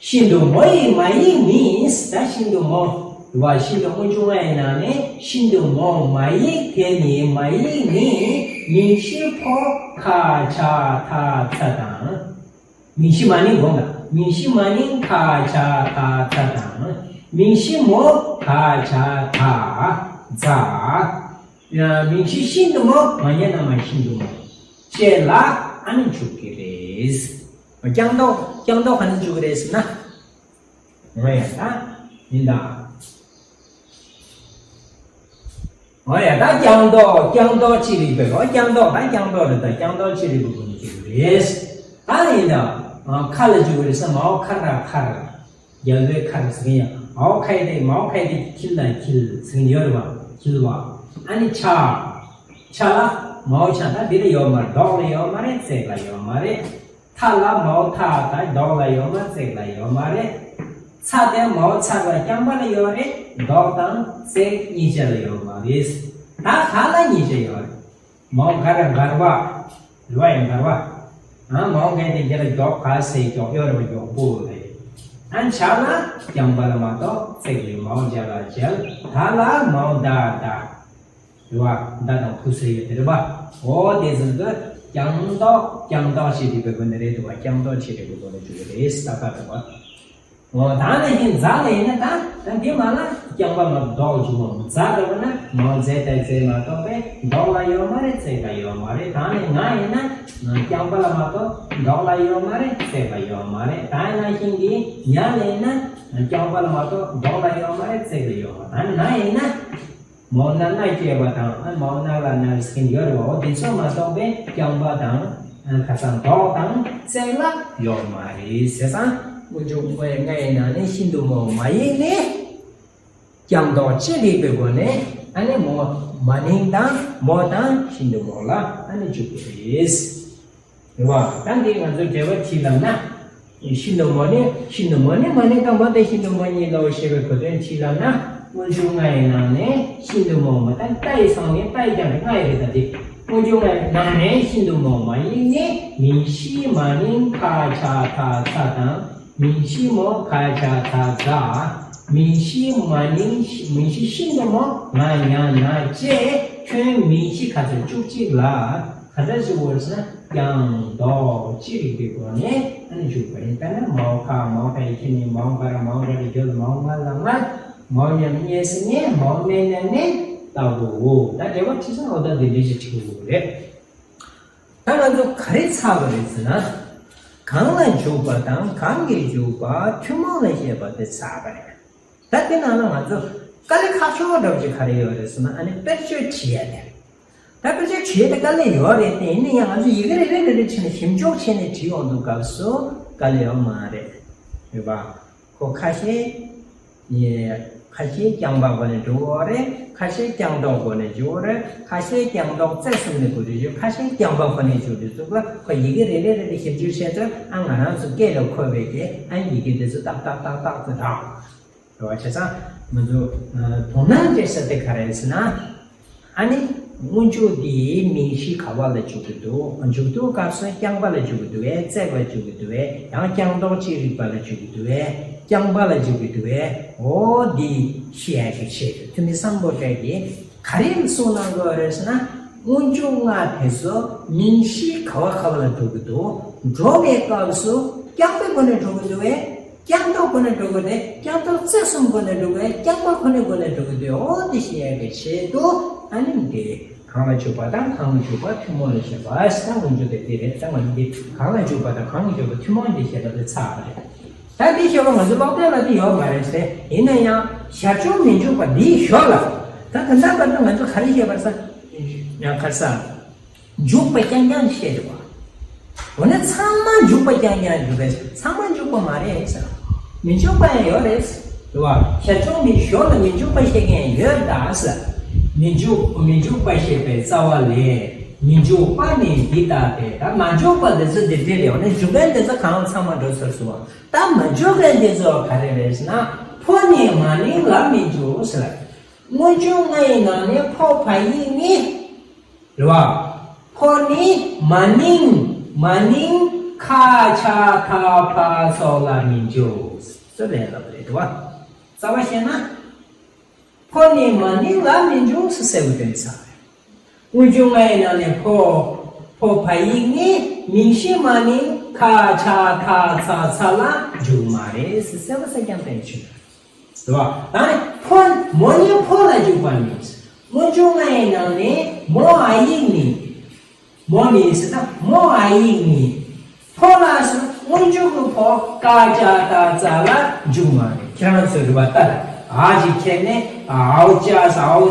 ཤིན་ཏུ་མོ་ཡིག་མ་ཡིག་ནི། ད་ཤིན་ཏུ་མོ། རེད་བ། ཤིན་ཏུ་སྔོན་འཇུག་ལྔ་ཡི་ནང་ནས་ཤིན་ཏུ་མོ་མ་ཡིག་དེ་ནི་མ་ཡིག་ནི་མིང་གཞི་ཕོ་ཁ་ཆ་ཐ་ཚ་དང་། མིང་གཞི་མ་ནིང་དགོངས་དག་མིང་གཞི་མ་ནིང་ཁ་ཆ་ཐ་ཚ་དང་། མིང་གཞི་མོ་ཁ་ཆ་ཐ་ཛ། མིང་གཞི་ཤིན་ཏུ་མོ་མ་ཉན་ན་མ་ཤིན་ཏུ་མོ། བཅས་ལ་ཨ་ནི་འཇུག་གི་རེད། རྐྱང་ལྡོག་རྐྱང་ལྡོག་ག་ནས་འཇུག་གི་རེད་ཟེར་ན། འོ་ཡ་ད། ཡིན་ད། འོ་ཡ་ད་རྐྱང་ལྡོག་རྐྱང་ལྡོག་ཅི་རིགས་པའི་འོ་རྐྱང་ལྡོག་ད་རྐྱང་ལྡོག་རེད། ད་རྐྱང་ལྡོག་ཅི་རིགས་པའི་སྒོ་ནས་འཇུག་གི་རེད། ད་ཡིན་ད། ཁ་ལ་འཇུག་གི་རེད་ཟེར་ན་མའོ་ཁ་ར་ཁར། རྒྱལ་པོའི་ཁར་ཟེར་གྱི་ཡང་། མའོ་ཁའི་དེ་མའོ་ཁའི་དེ་འཁྱིལ་ལ་འཁྱིལ་ཟེར་གྱི་ཡོད་རེད་བ། འཁྱིལ་བ། ཨ་ནི་ཆ། ཆ་ལ་ མའོ་ཆ་ད་འདི་ལ་ཡོད་མ་རེད། ལྡོག་ལ་ཡོད་མ་རེད། བརྩེགས་ལ་ཡོད་མ་རེད། ཐ་ལ་མའོ་ཐ་ད་ལྡོག་ལ་ཡོད་མ་རེད། བརྩེགས་ལ་ཡོད་མ་རེད། ཚ་དེ་མའོ་ཚ་ད་རྐྱང་པ་ལ་ཡོད་རེད། ལྡོག་དང་བརྩེགས་གཉིས་ཆ་ལ་ཡོད་མ་རེད། ད་ག་ལ་གཉིས་ཆ་ཡོད་རེད། མའོ་ག་ར་མགར་བ། རེད་བ་ཡིན་མགར་བ། ཨ་མའོ་ག་དེ་རྒྱ་ལ་ལྡོག་ག་ཟེར་ལྡོག་ཡོད་རེད་བ། ལྡོག་པོ་རེད། ཨ་ཆ་ལ་རྐྱང་པ་ལ་མ་གཏོགས་བརྩེགས་ལ་མའོ་འཇལ་ལ་འཇལ། ད་ལ་མའོ་ད་ད། རེད་བ། ད་དང་ཕུ་ཟེར་ཡོད་དེ་རེད་བ། འོ་དེ་ཚོ་གི་རྐྱང་ལྡོག་རྐྱང་ལྡོག་བྱེད་དུས་པའི་སྒོ་ནས་རེད་འདུག་བ། རྐྱང་ལྡོག་བྱེད་དུས་པའི་སྒོ་ནས་བྱུང་གི་རེད། ད་ད་རེད་བ། འོ་ད་ནི་ཧིན་ཛ་ལ་ཡིན་ན་ད་ད་འདི་མ་ལ་རྐྱང་པ་མ་ལྡོག་བྱུང་བ། ཛ་ལ་བ་ན་མའོ་ཛེ་ད་ཛེ་མ་གཏོགས་པའི་ལྡོག་ལ་ཡོད་མ་རེད། བརྩེགས་ལ་ཡོད་མ་རེད། ད་ནི་ང་ཡིན་ན་རྐྱང་པ་ལ་མ་གཏོགས་ལྡོག་ལ་ཡོད་མ་རེད། བརྩེགས་ལ་ཡོད་མ་རེད། ད་ཡིན་ན་ཧིན་གྱི་ཉ་ལ་ཡིན་ན་རྐྱང་པ་ལ་མ་གཏོགས་ལྡོག་ལ་ཡོད་མ་རེད། བརྩེགས་ལ་ཡོད་མ་རེད། ད་ནི་ང་ཡིན་ན། མའོ་ན་ན་སྐྱེས་པ་དང་། ཨ་མའོ་ན་ལ་ན་སྐྱེས་ཡོད་རེད་བ། འོ་དེ་ཚོ་མ་གཏོགས་པའི་རྐྱང་པ་དང་། ཨ་ཁ་སང་ལྡོག་དང་བརྩེགས་ལ་ཡོད་མ་རེད་ཟེར་ཙང་། སྔོན་འཇུག་ལྔའི་ནང་ནས་ཤིན་ཏུ་མའོ་མ་ཡིག་ནི་རྐྱང་ལྡོག་ཅི་རིགས་པའི་སྒོ་ནས་ཨ་ནི་མའོ་མ་ནིང་དང་མའོ་དང་ཤིན་ཏུ་མའོ་ལ་ཨ་ནི་འཇུག་གི་རེད། རེད་བ། ད་འདི་ང་ཚོ་འགྲེལ་པ་བྲིས་ལབ་ན། ཤིན་ཏུ་མའོ་ནི། ཤིན་ཏུ་མའོ་ནི་མ་ནིང་དང་མའོ་དང་ཤིན་ཏུ་མའོ་གཉིས་ལོ་ཞེས་པའི་གོ་དོན་བྲིས་ལབ་ན། སྔོན་འཇུག་ལྔའི་ནང་ནས་ཤིན་ཏུ་མའོ་མ། ད་ཏ་ཡི་སང་ནས་ཏ་ཡི་རྐྱང་རྐྱང་ལྔ་ཡི་རེད། ད་འདི་སྔོན་འཇུག་ལྔའི་ནང་ནས་ཤིན་ཏུ་མའོ་མ་ཡིག་ནི་མིང་གཞི་མ་ནིང་ཁ་ཆ་ད་ཚ་དང་། མིང་གཞི་མའོ་ཁ་ཆ་ད་ཛ། མིང་གཞི་མ་ནིང་། མིང་གཞི་ཤིན་ཏུ་མའོ་ང་ཉ་ན་བཅས་ཁྱོན་མིང་གཞི་ཁ་ཚ་བཅུ་གཅིག་ལ་ག་འདྲ་ཞིག་ཡོད་ཟེར་ན། རྐྱང་ལྡོག་ཅི་རིགས་པའི་སྒོ་ནས་ཨ་ནི་འཇུག་པ་ཡིན། དཔེར་ན་མའོ་ཁ་མའོ་ཁ་ཡི་ཁྱི་ནི་མའོ་ག་ར་མའོ་ག་ར་རྒྱུ་ལ་མའོ་ང་ལ་ང་། མའོ་ཉ་ན་ཉེ་སི་ཉེ། མའོ་མེ་ན་མེ། ལྟ་བུའོ། ད་འགྲེལ་པ་བྲིས་སོང་། འོ་ད་འདི་འདྲ་ཞིག་བྲིས་དགོས་རེད། ད་ང་ཚོ་ག་རེ་ཚར་བ་རེད་ཟེར་ན། གང་ལ་འཇུག་པ་དང་གང་གིས་འཇུག་པ་ཐུན་མོང་ལ་བཤད་པ་དེ་ཚར་བ་རེད། ད་དེ་ནང་ལ་ང་ཚོ་དཀའ་ལས་ཁག་ཤོས་འདྲ་བོ་ཅིག་ག་རེ་ཡོད་རེད་ཟེར་ན། ཨ་ནི་དཔེར་བརྗོད་བྲིས་ཡ་དེ་རེད། ད་དཔེར་བརྗོད་བྲིས་ཡ་དེ་དཀའ་ལས་ཡོད་རེད་དེ། ཡིན་ན་ཡང་ང་ཚོ་ཡི་གེ་རེ་རེ་རེ་རེ་བྱས་ནས་ཞིབ་འཇུག་བྱས་ནས་བྲིས་ཡོང་དུས་སྐབས་སུ་དཀའ་ལས་ཡོད་མ་རེད། རེད་པ། ཁོ་ཁ་ཤས། ཁ་ཤས་རྐྱང་པ་སྒོ་ནས་འགྲོ་གི་རེད། ཁ་ཤས་རྐྱང་ལྡོག་སྒོ་ནས་འགྲོ་གི་རེད། ཁ་ཤས་རྐྱང་ལྡོག་རྩེ་གསུམ་ནས་འགྲོ་དུས། ཁ་ཤས་རྐྱང་པ་སྒོ་ནས་འགྲོ་དུས་ཙུག་ལ་ཁོ་ཡི་གེ་རེ་རེ་རེ་རེ་ཞིབ་འཇུག་བྱས་ཚར། ཨ་ང་རང་ཚོ་སྐད་ལ་མཁོ་བའི་གི་ཨ་ཡི་གེ་དེ་ཚོ་ཏག་ཏག་ཏག་ཏག་ཏུ་རག་རེད་བ། བྱས་ཙང་ང་ཚོ་དོ་སྣང་བྱེད་ས་དེ་ག་རེ་རེད་ཟེར་ན། ཨ་ནི་སྔོན་འཇུག་འདི་མིང་གཞི་ག་བ་ལ་འཇུག་གི་འདུག་འཇུག་དུས་སྐབས་སུ་རྐྱང་པ་ལ་འཇུག་གི་འདུག་བས། བརྩེགས་ལ་འཇུག་གི་འདུག་བས། ཡང་རྐྱང་ལྡོག་ཅི་རིགས་པ་ལ་འཇུག་གི་འདུག་བས། རྐྱང་པ་ལ་འཇུག་གི་འདུག་བས། འོ་འདི་ཤེས་ཡ་ཞིག་བྱེད་དགོས། ཐུ་མི་སམ་བྷོ་ཊ་གིས་ག་རེ་གསུངས་གནང་དགོས་རེད་ཟེར་ན། སྔོན་འཇུག་ལྔ་དེ་ཚོ་མིང་གཞི་ག་བ་ག་བ་ལ་འགྲོ་གི་འདུག་འགྲོ་བའི་སྐབས་སུ་རྐྱང་པའི་སྒོ་ནས་འགྲོ་གི་འདུག་བས། རྐྱང་ལྡོག་སྒོ་ནས་འགྲོ་དགོས་ཏེ། རྐྱང་ལྡོག་རྩེ་གསུམ་སྒོ་ནས་འགྲོ་དགོས། རྐྱང་པ་ཁོ་ནའི་སྒོ་ནས་འགྲོ་དགོས་ཏེ། འོ་དེ་ཤེས་ཡ་གི་ཆེད་དུ་ཨ་ནི་འདི་གང་ལ་འཇུག་པ་དང་གང་གིས་འཇུག་པ་ཐུན་མོང་ལ་བཤད་པ་ཟེར། ད་སྔོན་འཇུག་དེ་འདི་རེད། ད་ང་ཚོ་འདི་གང་ལ་འཇུག་པ་དང་གང་གིས་འཇུག་པ་ཐུན་མོང་འདི་བཤད་པ་དེ་ཚར་བ་རེད། ད་འདི་ཤོད་པ་ང་ཚོ་ཀློག་དེབ་ལ་འདི་ཡོད་མ་རེད་ཟེར། ཡིན་ན་ཡང་ཞར་བྱུང་མི་འཇུག་པ་འདིའི་ཞོར་ལ། ད་ད་ལྟ་བར་དུ་ང་ཚོ་ག་རེ་བཤད་པར་ས། ཡང་ཁར་ས། འཇུག་པ་རྐྱང་རྐྱང་བཤད་རེད་བ། འོ་ན་ཚང་མ་འཇུག་པ་རྐྱང་རྐྱང་འཇུག་པས། ཚང་མ་འཇུག་པ་མ་རེད་ཟེར། མི་འཇུག་པ་ཡང་ཡོད་རེད། རེད་བ། ཞར་བྱུང་མི་ཞོར་ལ་མི་འཇུག་པ་བཤད་མཁན་ཡོད་ད་ཟེར། མི་འཇུག་མི་འཇུག་པ་བཤད་པའི་རྩ་བ་ལས། མི་འཇུག་པ་ནི་འདི་ལྟ་སྟེ། ད་མ་འཇུག་པ་འདི་ཚོ་འདི་འདྲ་རེད། འོ་ན་འཇུག་མཁན་འདི་ཚོ་གང་ཚང་མ་འགྲོ་ཚར་སོང་བ། ད་མ་འཇུག་མཁན་འདི་ཚོ་ག་རེ་རེད་ཟེར་ན། ཕོ་ནི་མ་ནིང་ལ་མི་འཇུག་ཟེར། སྔོན་འཇུག་ལྔའི་ནང་ནས་ཕོ་བ་ཡིག་ནི། རེད་བ། ཕོ་ནི་མ་ནིང་། མ་ནིང་ཁ་ཆ་ཐ་ཕ་སོགས་ལ་མི་འཇུག་ཟེར་ལབ་པ་རེད་བ། རྩ་བ་བཤད་ན། ཕོ་ནི་མ་ནིང་ལ་མི་འཇུག་ཟེར་ཟེར་བ་དེ་ཚ་རེད། སྔོན་འཇུག་ལྔའི་ནང་ནས་ཕོ། ཕོ་བ་ཡིག་ནི་མིང་གཞི་མ་ནིང་ཁ་ཆ་ཐ་ཚ་ཚ་ལ་འཇུག་མ་རེད་ཟེར་ཟེར་བ་ཟེར་ཀྱང་དེ་ཆུ། རེད་བ། ད་ནི་ཕོ། མོ་ནི་ཕོ་ལ་འཇུག་པ་མིན། སྔོན་འཇུག་ལྔའི་ནང་ནས་མོ་འ་ཡིག་ནི། མོ་ནི་ཟེར་ན་མོ་འ་ཡིག་ནི། ཕོ་ལ་ཟེར་སྔོན་འཇུག་གི་ཕོ་ཀ་ཅ་ཏ་ཙ་ལ་འཇུག་མ་རེད། ཁྱེད་རང་ཚོས་རེད་བ། ལྟ་ལ་འ་ཞིག་ཁྱེར་ནས་འའོ་ཅ་ས་འའོ་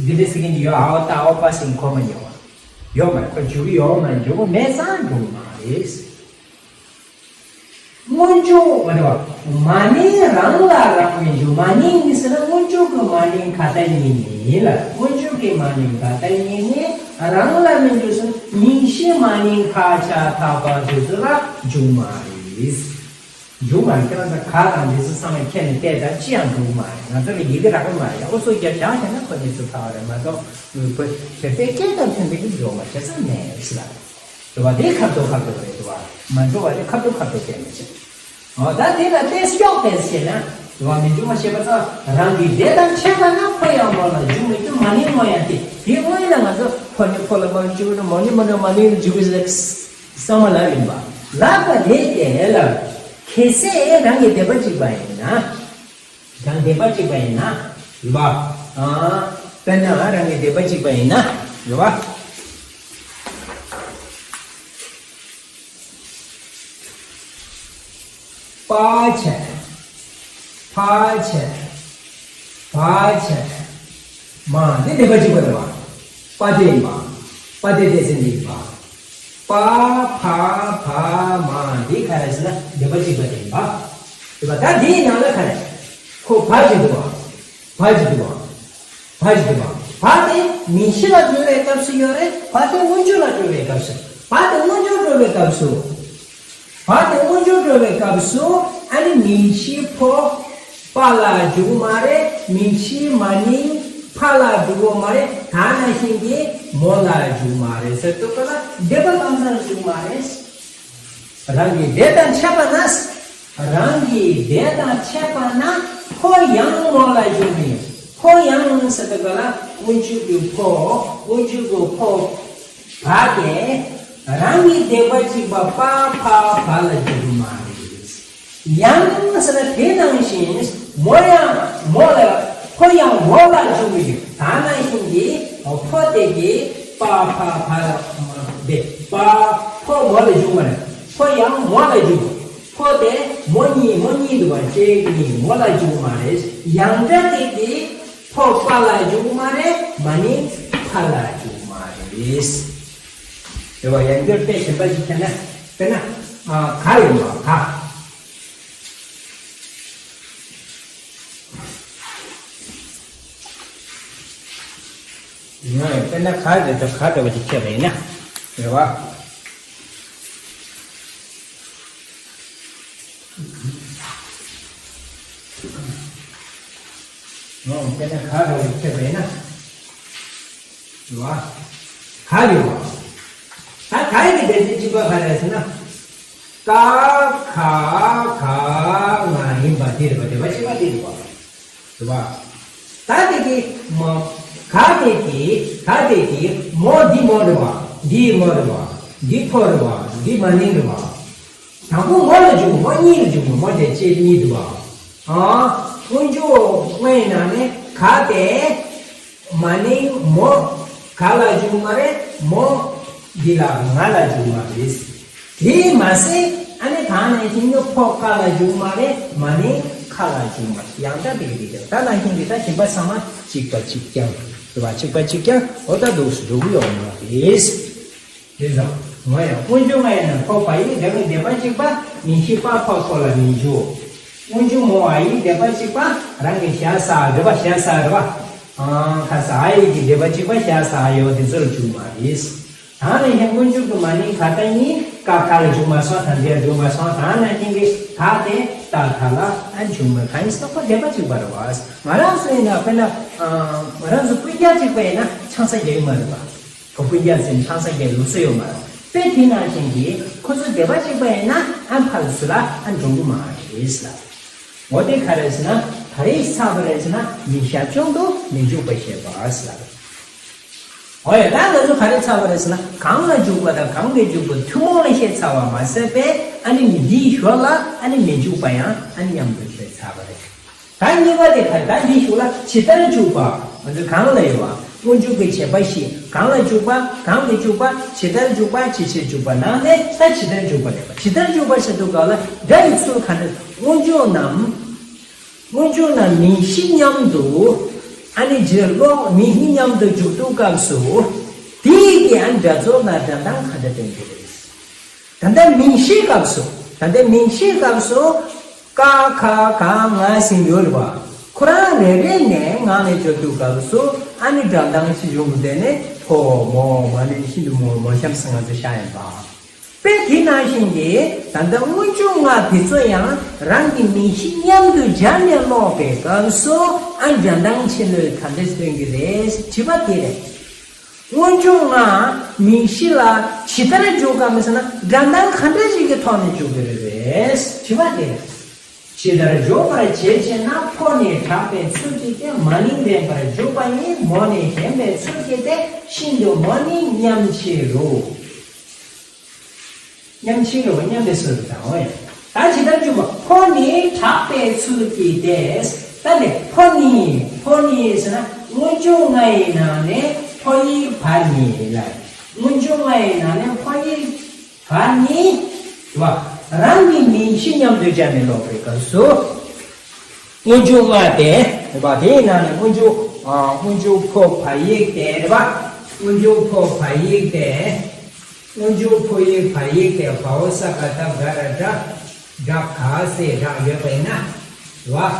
འདི་འདྲ་ཟེར་གྱིན་ཡོད། འའོ་ཏ་འའོ་པ་ཟེར་གྱིན་ཁོ་མ་ཡོང་བ་ཡོད་མ་རེད། ཁོ་འཇུག་ཡོད་མ་འཇུག་མེད་ཙང་འཇུག་མ་རེད། སྔོན་འཇུག་མ་རེད་བ། མ་ནིང་རང་ལ་རང་མི་འཇུག་མ་ནིང་ནི་ཟེར་ན་སྔོན་འཇུག་གི་མ་ནིང་ག་ད་ཡིན་ཡིན་ལ། སྔོན་འཇུག་ གི་མ་ནིང་ག་ད་ཡིན་ནི་རང་ལ་མི་འཇུག་སོང་། མིང་གཞི་མ་ནིང་ཕར་ཆ་ཐག་པ་དེ་ཚོ་ལ་འཇུག་མ་རེད། འཇུག་མ་རེད། ཁྱེད་རང་ཚོ་ག་དང་འདི་ཚོ་ཚང་མ་ཁྱེད་ནས་བལྟས་ད་ཅི་ཡང་འགྲུབ་མ་རེད། ང་ཚོ་ལ་ཡི་གེ་རག་གི་མ་རེད། ཨོ་སོ་རྒྱབ་བཞག་བྱས་ན་ཁོ་ནས་ཚུར་ཕར་བ་རེད་མ་གཏོགས། བོད་པའི་སྐད་དང་མཐུན་པའི་གི་འགྲོ་མ་བྱེད་ས་མེད་ཟེར་ལ། རེད་བ། དེ་ཁ་ཐོག་ཁ་ཐོག་རེད་དོ། མ་འགྲོ་བ་དེ་ཁ་ཐོག་ཁ་ཐོག་བསྟན་མི་བྱེད། འོ་ད་དེ་ལ་ཏེ་སྐྱོག་ཏེ་ཟེར་ན། རེད་བ། མི་འཇུག་མ་ཤེས་པ་ཙང་རང་གི་དེ་དང་ཕྱད་པ་ན་ཕོ་ཡང་མོ་ལ་འཇུག་མི་འཇུག་མ་ནིང་མོ་ཡང་དེ། དེ་དངོས་ལ་ང་ཚོ་ཕོ་ནི་ཕོ་ལ་མ་འཇུག་ན་མོ་ནི་མོ་ལ་མ་ནིང་འཇུག་ཟེར་བསམ་མ་ལབ་ཡིན་པ། ལབ་པ་རེད་དེ་ལ། གལ་སྲིད་རང་གི་དད་པ་གཅིག་པ་ཡིན་ན། རང་དད་པ་གཅིག་པ་ཡིན་ན། རེད་བ། ཨ། དཔེར་ན་རང་གི་དད་པ་གཅིག་པ་ཡིན་ན། རེད་བ། པ་ཆ། ཕ་ཆ། བ་ཆ། མ། འདི་དད་པ་གཅིག་པ་རེད་བ། པ་དེ་ཡིན་པ། པ་དེ་དེ་ཚེ་འདི་ཡིན་པ། པ་ཕ་བ་མ་འདི་ག་རེ་ཟེར་ན་དད་པ་གཅིག་པ་དེ་ཡིན་པ། རེད་བ། ད་འདིའི་ནང་ལ་ག་རེ། ཁོ་བ་ཞིག་འདུག་བ། བ་ཞིག་འདུག་བ། བ་ཞིག་འདུག་བ། བ་དེ་མིང་གཞི་ལ་འགྲོ་བའི་སྐབས་སུ་ཡོད་རེད། བ་དེ་སྔོན་འཇུག་ལ་འགྲོ་བའི་སྐབས་སུ། བ་དེ་སྔོན་འཇུག་འགྲོ་བའི་སྐབས་སུ། བ་དེ་སྔོན་འཇུག་འགྲོ་བའི་སྐབས་སུ། ཨ་ནི་མིང་གཞི་ཕོ་པ་ལ་འཇུག་མ་རེད། མིང་གཞི་མ་ནིང་ཕ་ལ་འཇུག་གོ་མ་རེད། ད་ནང་བཞིན་གྱི་མོ་ལ་འཇུག་མ་རེད་ཟེར་དུས་ག་ལ་དད་པ་གང་ཟག་ལ་འཇུག་མ་རེད། རང་གི་དེ་དང་ཕྱད་པ་ན། རང་གི་དེ་དང་ཕྱད་པ་ན་ཕོ་ཡང་མོ་ལ་འཇུག་མི། ཕོ་ཡང་ཟེར་དུས་ག་ལ་སྔོན་འཇུག་གི་ཕོ། སྔོན་འཇུག་གི་ཕོ། བ་དེ་རང་གི་དད་པ་གཅིག་པ་པ་ཕ་བ་ལ་འཇུག་གི་མ་རེད། ཡང་ཟེར་ན་དེ་ནང་བཞིན་མོ་ཡང་མོ་ལ། ཕོ་ཡང་མོ་ལ་འཇུག་གི་ཡོད། ད་ནང་བཞིན་གྱི་ཕོ་དེ་གི་པ་ཕ་བ་ལ་དེ་པ་ཕོ་མོ་ལ་འཇུག་མ་རེད། ཕོ་ཡང་མོ་ལ་འཇུག་ཕོ་དེ་མོ་གཉིས། མོ་གཉིས་འདུག་བ། གཅིག་གཉིས། མོ་ལ་འཇུག་མ་རེད། ཡང་སྒྲ་དེ་གི་ཕོ་པ་ལ་འཇུག་མ་རེད། མ་ནིང་ཕ་ལ་འཇུག་མ་རེད། རེད་བ། ཡང་སྒྲ་དེ་གཞན་པ་ཞིག་བྱས་ན། དཔེར་ན། ཨ། ག་ཡོང་བ་ག། ཡང་དཔེར་ན་ག་རེད་དོ། ག་འདྲ་བ་ཅིག་ཁྱེར་བ་ཡིན་ན། རེད་བ། ཡང་དཔེར་ན་ག་འདྲ་བ་ཅིག་ཁྱེར་བ་ཡིན་ན། རེད་བ། ག་ཡོད་བ། ད་ག་ཡི་གི་སྡེ་ཚན་གཅིག་པ་ག་རེད་ཟེར་ན། ཀ་ཁ་ག་ང་ཡིན་པ་འདི་རེད་བ། སྡེ་པ་གཅིག་པ་འདི་རེད་བ། རེད་བ། ད་དེ་གི་མ། ག་དེ་གི་ག་དེ་གི་མོ་འདི་མོ་རེད་བ། འདི་མོ་རེད་བ། འདི་ཕོ་རེད་བ། འདི་མ་ནིང་རེད་བ། དང་པོ་མོ་ལ་འཇུག་མོ་གཉིས་ལ་འཇུག་མོ་མོ་དེ་གཅིག་གཉིས་འདུག་བ། ཨ། སྔོན་འཇུག་དངོས་ནང་ནས་ག་དེ། མ་ནིང་མོ་ག་ལ་འཇུག་མ་རེད། མོ་འདི་ལ་ང་ལ་འཇུག་མ་རེད། དེས་མ་ཟད་ཨ་ནི་ད་ནང་བཞིན་གྱི་ཕོ་ཀ་ལ་འཇུག་མ་རེད། མ་ནིང་ཁ་ལ་འཇུག་མ་རེད། ཡང་དག་པའི་རིགས་དེ་ད་ནང་བཞིན་གྱི་ད་སྦྱིན་པ་ཚང་མ་གཅིག་པ་གཅིག་རྐྱང་རེད་བ། གཅིག་པ་གཅིག་རྐྱང་འོ་ད་འདུག་སེ་འགྲོ་གི་ཡོད་མ་རེད། དེ་ཙང་ང་ཡང་སྔོན་འཇུག་ང་ཡང་ན་ཕོ་པ་ཡིན། དེ་ནི་སྡེ་པ་གཅིག་པ་མིང་གཞི་པ་ཕ་ཁོ་ལ་མི་འཇུག་སྔོན་འཇུག་མོ་ཨ་ཡིས་སྡེ་པ་གཅིག་པ་རང་གི་ཞ་ས་རེད་པ། ཞ་ས་རེད་པ། ཨང་ཁ་ས་ཨ་ཡིས་ཀྱི་སྡེ་པ་གཅིག་པ་ཞ་ས་ཡོད་དེ་ཚོར་འཇུག་མ་རེད། ད་ནི་ཧེ་སྔོན་འཇུག་གི་མ་ནིང་ག་ད་ཡིན། ཀ་ཁ་ལ་འཇུག་མ་སོང་། ད་འདིར་འཇུག་མ་སོང་། ད་ནི་ཧེ་གི་ད་དེ་ད་ད་ལ་ཨ་འཇུག་མ་ག་ཡིན་སོགས་པ་སྡེ་པ་གཅིག་པ་རེད་པ། ང་རང་ཚོ་ཡིན་ན་དཔེར་ན་ང་རང་ཚོ་སྤུན་ཀྱག་གཅིག་པ་ཡིན་ན་ཆང་ས་རྒྱག་གི་མ་རེད་པ། ཁོ་སྤུན་ཀྱག་ཚོའི་ཆང་ས་རྒྱག་ལུགས་སྲོལ་ཡོད་མ་རེད། དཔེ་དེ་ནང་བཞིན་གྱི་ཁོ་ཚོ་སྡེ་པ་གཅིག་པ་ཡིན་ན་ཨ་ཕར་ཚུར་ལ་ཨ་འགྲོ་གི་མ་རེད་ལ། འོ་དེ་ག་རེད་ཟེར་ན་ག་རེ་ཚར་བ་རེད་ཟེར་ན་མིང་ཞབས་བྱུང་དུ་མི་འཇུག་པ་བཤད་པ་ལ། འོ་ཡ་ད་ང་ཚོ་ག་རེ་ཚར་བ་རེད་ཟེར་ན་གང་ལ་འཇུག་པ་དང་གང་གི་འཇུག་པ་ཐུན་མོང་ལ་བཤད་ཚར་བ་མ་ཟད་པས་ཨ་ནི་འདིའི་ཞོར་ལ་ཨ་ནི་མི་འཇུག་པ་ཡང་ཨ་ནི་མཉམ་དུ་བཤད་ཚར་བ་རེད། ད་གཉིས་པ་དེ་ག་ད་འདི་ཞུ་ལ་ཇི་ལྟར་འཇུག་པ། ང་ཚོ་གང་ལ་ཡོད་པ། སྔོན་འཇུག་གི་བྱེད་པ་བཞི། གང་ལ་འཇུག་པ། གང་གིས་འཇུག་པ། ཇི་ལྟར་འཇུག་པ། ཅི་ཕྱིར་འཇུག་པ། ནང་ནས་ད་ཇི་ལྟར་འཇུག་པ་ལས་པ། ཇི་ལྟར་འཇུག་པ་ཟེར་དུས་ག་ལ་སྒྲ་ཡི་ཚུལ་ག་འདྲ། སྔོན་འཇུག་ནམ། སྔོན་འཇུག་ནམ་མིང་གཞི་མཉམ་དུ། ཨ་ནི་རྗེས་ལོག་མིང་གཞི་མཉམ་དུ་འཇུག་དུས་སྐབས་སུ། དེའི་གི་ཨ་སྒྲ་རྫོགས་ན་སྒྲ་གདངས་ག་འདྲ་སྟོན་གྱི་རེད། ད་ལྟ་མིང་གཞིའི་སྐབས་སུ། ད་ལྟ་མིང་གཞིའི་སྐབས་སུ། ཀ་ཁ་ག་ང་ཟེར་ཡོད་རེད་པ། ཁོ་རང་རེ་རེ་ནས་ངག་ནས་བརྗོད་དུས་སྐབས་སུ་ཨ་ནི་སྒྲ་གདངས་ཆེ་ཆུང་དེ་ནི་ཕོ་མོ་མ་ནི་ཤིན་ཏུ་མོ་མོ་གཤམ་ཟེར་ང་ཚོ་ཤ་ཡིན་པ། དཔེ་དེ་ནང་བཞིན་གྱི་ད་ལྟ་སྔོན་འཇུག་ལྔ་དེ་ཚོ་ཡང་རང་གི་མིང་གཞི་མཉམ་དུ་སྦྱར་ནས་ཀློག་པའི་སྐབས་སུ་ཨ་སྒྲ་གདངས་ཆེ་ལོས་ག་འདྲ་སྟོན་གྱི་རེད་དྲི་བ་དེ་རེད། སྔོན་འཇུག་ལྔ་མིང་གཞི་ལ་ཇི་ལྟར་འཇུག་གམ་ཟེར་ན་སྒྲ་གདངས་ག་འདྲ་ཞིག་གི་ཐོག་ནས་འཇུག་གི་རེད་པས་དྲི་བ་དེ་རེད། ཇི་ལྟར་འཇུག་པར་བྱེད་ཅེ་ན། ཕོ་ནི་དྲག་པའི་ཚུལ་གྱིས་ཏེ། མ་ནིང་འདྲེན་པར་འཇུག་པ་ཡིན། མོ་ནི་ཞན་པའི་ཚུལ་གྱིས་ཏེ། ཤིན་ཏུ་མོ་ནི་མཉམ་ཕྱིར་རོ། མཉམ་ཕྱིར་རོ། མཉམ་པའི་ཚུལ་དུ་བཏང་བ་ཡིན། ད་ཇི་ལྟར་འཇུག་པ། ཕོ་ནི་དྲག་པའི་ཚུལ་གྱིས་ཏེ། ད་ནི་ཕོ་ནི་ཕོ་ནི་ཟེར་ན་སྔོན་འཇུག་ལྔ་ཡི་ནང་ནས་ཕོ་ཡིག་བ་ནི་ལ། སྔོན་འཇུག་ལྔ་ཡི་ནང་ནས་ཕོ་ཡིག་བ་ནི་བ། རང་གི་མིང་གཞི་མཉམ་དུ་སྦྱར་ནས་ཀློག་པའི་སྐབས་སུ། སྔོན་འཇུག་ལྔ་སྟེ་རེད་པ། དེའི་ནང་ནས་སྔོན་འཇུག་ཨ། སྔོན་འཇུག་ཕོ་བ་ཡིག་སྟེ་རེད་པ། སྔོན་འཇུག་ཕོ་བ་ཡིག་སྟེ། སྔོན་འཇུག་ཕོ་ཡིག་བ་ཡིག་སྟེ་བའོ་ས་ག་ད་ག་ར་སྒྲ་སྒྲ་ག་སེ་སྒྲ་ཡོད་པ་ཡིན་ན་རེད་པ།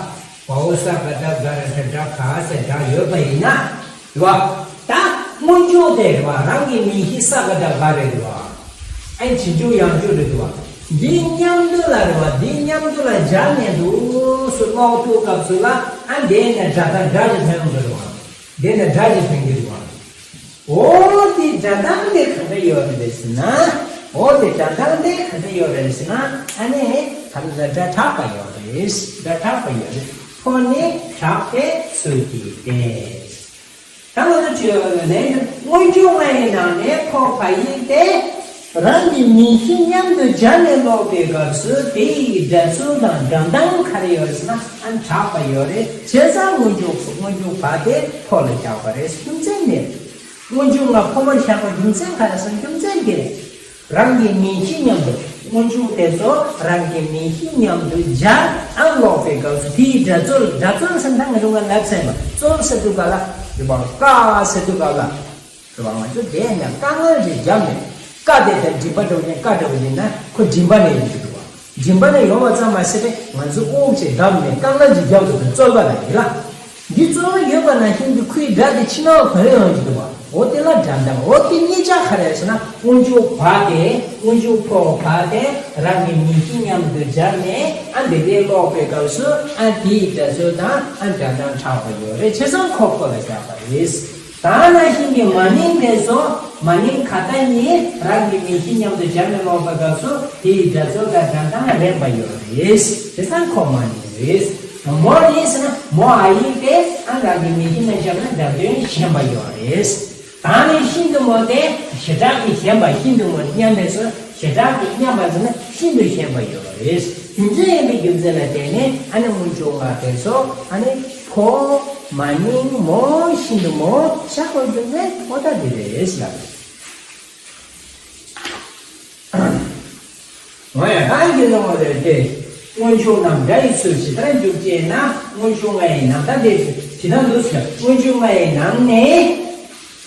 བའོ་ས་ག་ད་ག་ར་སྒྲ་སྒྲ་ག་སེ་སྒྲ་ཡོད་པ་ཡིན་ན་རེད་པ། ད་སྔོན་འཇུག་དེ་རེད་པ། རང་གི་མིང་གཞི་ས་ག་ད་ག་རེད་རེད་པ། ཨེ་ཕྱིན་འཇུག་ཡང་འཇུག་རེད་འདུག་བ། འདི་མཉམ་དུ་ལ་རེད་བ། འདི་མཉམ་དུ་ལ་སྦྱར་ནས་འདུག་སུ་ཀློག་ཐུབ་སྐབས་སུ་ལ་ཨ་འདི་ནས་སྒྲ་གདངས་སྒྲ་ཞིག་ཐོན་ཡོང་གི་རེད་བ། འདི་ནས་སྒྲ་ཞིག་ཐོན་གྱི་རེད་བ། འོ་དེ་སྒྲ་གདངས་དེ་ག་འདྲ་ཡོད་རེད་ཟེར་ན། འོ་དེ་སྒྲ་གདངས་དེ་ག་འདྲ་ཡོད་རེད་ཟེར་ན། ཨ་ནི་ད་ལྟ་སྒྲ་དྲག་པ་ཡོད་རེད། སྒྲ་དྲག་པ་ཡོད་རེད། ཕོ་ནི་དྲག་པའི་ཚུལ་གྱིས་ཏེ། ད་ང་ཚོ་བྲིས་ཡོད་ལན་སྔོན་འཇུག་ལྔ་ཡི་ནང་ནས་ཕོ་བ་ཡིག་སྟེ། རང་གི་མིང་གཞི་མཉམ་དུ་སྦྱར་ནས་ཀློག་པའི་སྐབས་སུ་དེ་ཡི་སྒྲ་ཚུལ་དང་སྒྲ་གདངས་ག་རེ་ཡོད་རེད་ཟེར་ན་ཨ་དྲག་པ་ཡོད་རེད། བྱས་ཙང་སྔོན་འཇུག་སྔོན་འཇུག་བ་དེ་ཕོ་ལ་བཞག་པ་རེད། རྒྱུ་མཚན་དེ་རེད། སྔོན་འཇུག་ལྔ་ཕོ་མོར་བཞག་པའི་རྒྱུ་མཚན་ག་རེ་ཟེར་ན་རྒྱུ་མཚན་དེ་རེད། རང་གི་མིང་གཞི་མཉམ་དུ་སྔོན་འཇུག་དེ་ཚོ་རང་གི་མིང་གཞི་མཉམ་དུ་སྦྱར་ཨང་ཀློག་པའི་སྐབས་སུ་དེའི་སྒྲ་རྩོལ། སྒྲ་རྩོལ་ཟེར་ན་ང་ཚོ་ང་ལབ་ཟེར་མ་རྩོལ་ཟེར་དུས་ག་ལ་རེད་པ། ཀ་ཟེར་དུས་ག་ལ་རེད་པ། ང་ཚོ་དེ་ཡང་དཀའ་ངལ་ཞིག་བརྒྱབ་ནས་ཀ་དེ་དེར་མགྲིན་པ་འགྲོ་བཞིན་ཀ་འགྲོ་བཞིན་ན་ཁོ་མགྲིན་པ་ནས་ཡོང་གི་འདུག་བ། མགྲིན་པ་ནས་ཡོང་བ་ཙམ་མ་ཟད་པས་ང་ཚོ་དབུགས་ཅིག་བརྡབས་ནས་དཀའ་ངལ་ཅིག་བརྒྱབ་འདུག་པའི་རྩོལ་བ་ལ་ཡིན་ལ། འདི་གཙོ་བོ་ཡོད་པ་ནང་བཞིན་གྱི་ཁོའི་སྒྲ་དེ་ཕྱི་ནང་གང་ཡོང་གི་འདུག་བ། འོ་དེ་ལ་སྒྲ་གདངས། འོ་དེ་གཉིས་ཆ་ག་རེ་ཟེར་ན་སྔོན་འཇུག་བ་དེ་སྔོན་འཇུག་ཕོ་བ་དེ་རང་གི་མིང་གཞི་མཉམ་དུ་སྦྱར་ནས་ཨ་འདི་དེ་ཀློག་པའི་སྐབས་སུ་ཨ་དེའི་སྒྲ་ཚུལ་དང་ཨ་སྒྲ་གདངས་དྲག་པ་ཡོད་རེད། བྱས་ཙང་ཁོ་ཕོ་ལ་བཞག་པ་རེད། ད་ནང་བཞིན་གྱི་མ་ནིང་དེ་ཚོ་མ་ནིང་ག་ད་གཉིས་རང་གི་མིང་གཞི་མཉམ་དུ་སྦྱར་ནས་ཀློག་པའི་སྐབས་སུ་དེའི་སྒྲ་ཚུལ་དང་སྒྲ་གདངས་རན་པ་ཡོད་རེད། བྱས་ཙང་ཁོ་མ་ནིང་རེད། མོ་ནི་ཟེར་ན་མོ་བ་ཡིག་དེ་ཨ་རང་གི་མིང་གཞི་ནང་བཞག་ན་སྒྲ་དོན་ཞན་པ་ཡོད་རེད། ད་ནི་ཤིན་ཏུ་མོ་དེ་བྱེ་བྲག་གི་ཞན་པ། ཤིན་ཏུ་མོ་མཉམ་པའི་ཚུལ། བྱེ་བྲག་གི་མཉམ་པ་ཟེར་ན་ཤིན་ཏུ་ཞན་པ་ཡོད་རེད། དེ་འདྲ་ཡིན་པའི་རྒྱུ་མཚན་ལ་བརྟེན་ནས་ཨ་ནི་སྔོན་འཇུག་ལྔ་དེ་ཚོ་ཨ་ནི་ཕོ་མ་ནིང་མོ་ཤིན་ཏུ་མོ་བཞག་པའི་རྒྱུ་མཚན་ཨོ་ད་འདི་རེད་ལབ། འོ་ཡ། གང་གིས་ལོང་བ་རེད་དེ། སྔོན་འཇུག་རྣམས་སྒྲ་ཡི་ཚུལ་ཇི་ལྟར་འཇུག་ཅེ་ན། སྔོན་འཇུག་ལྔ་ཡི་ནང་ད་དེ་ཇི་ལྟར་འདུག་ཟེར། སྔོན་འཇུག་ལྔ་ཡི་ནང་ནས་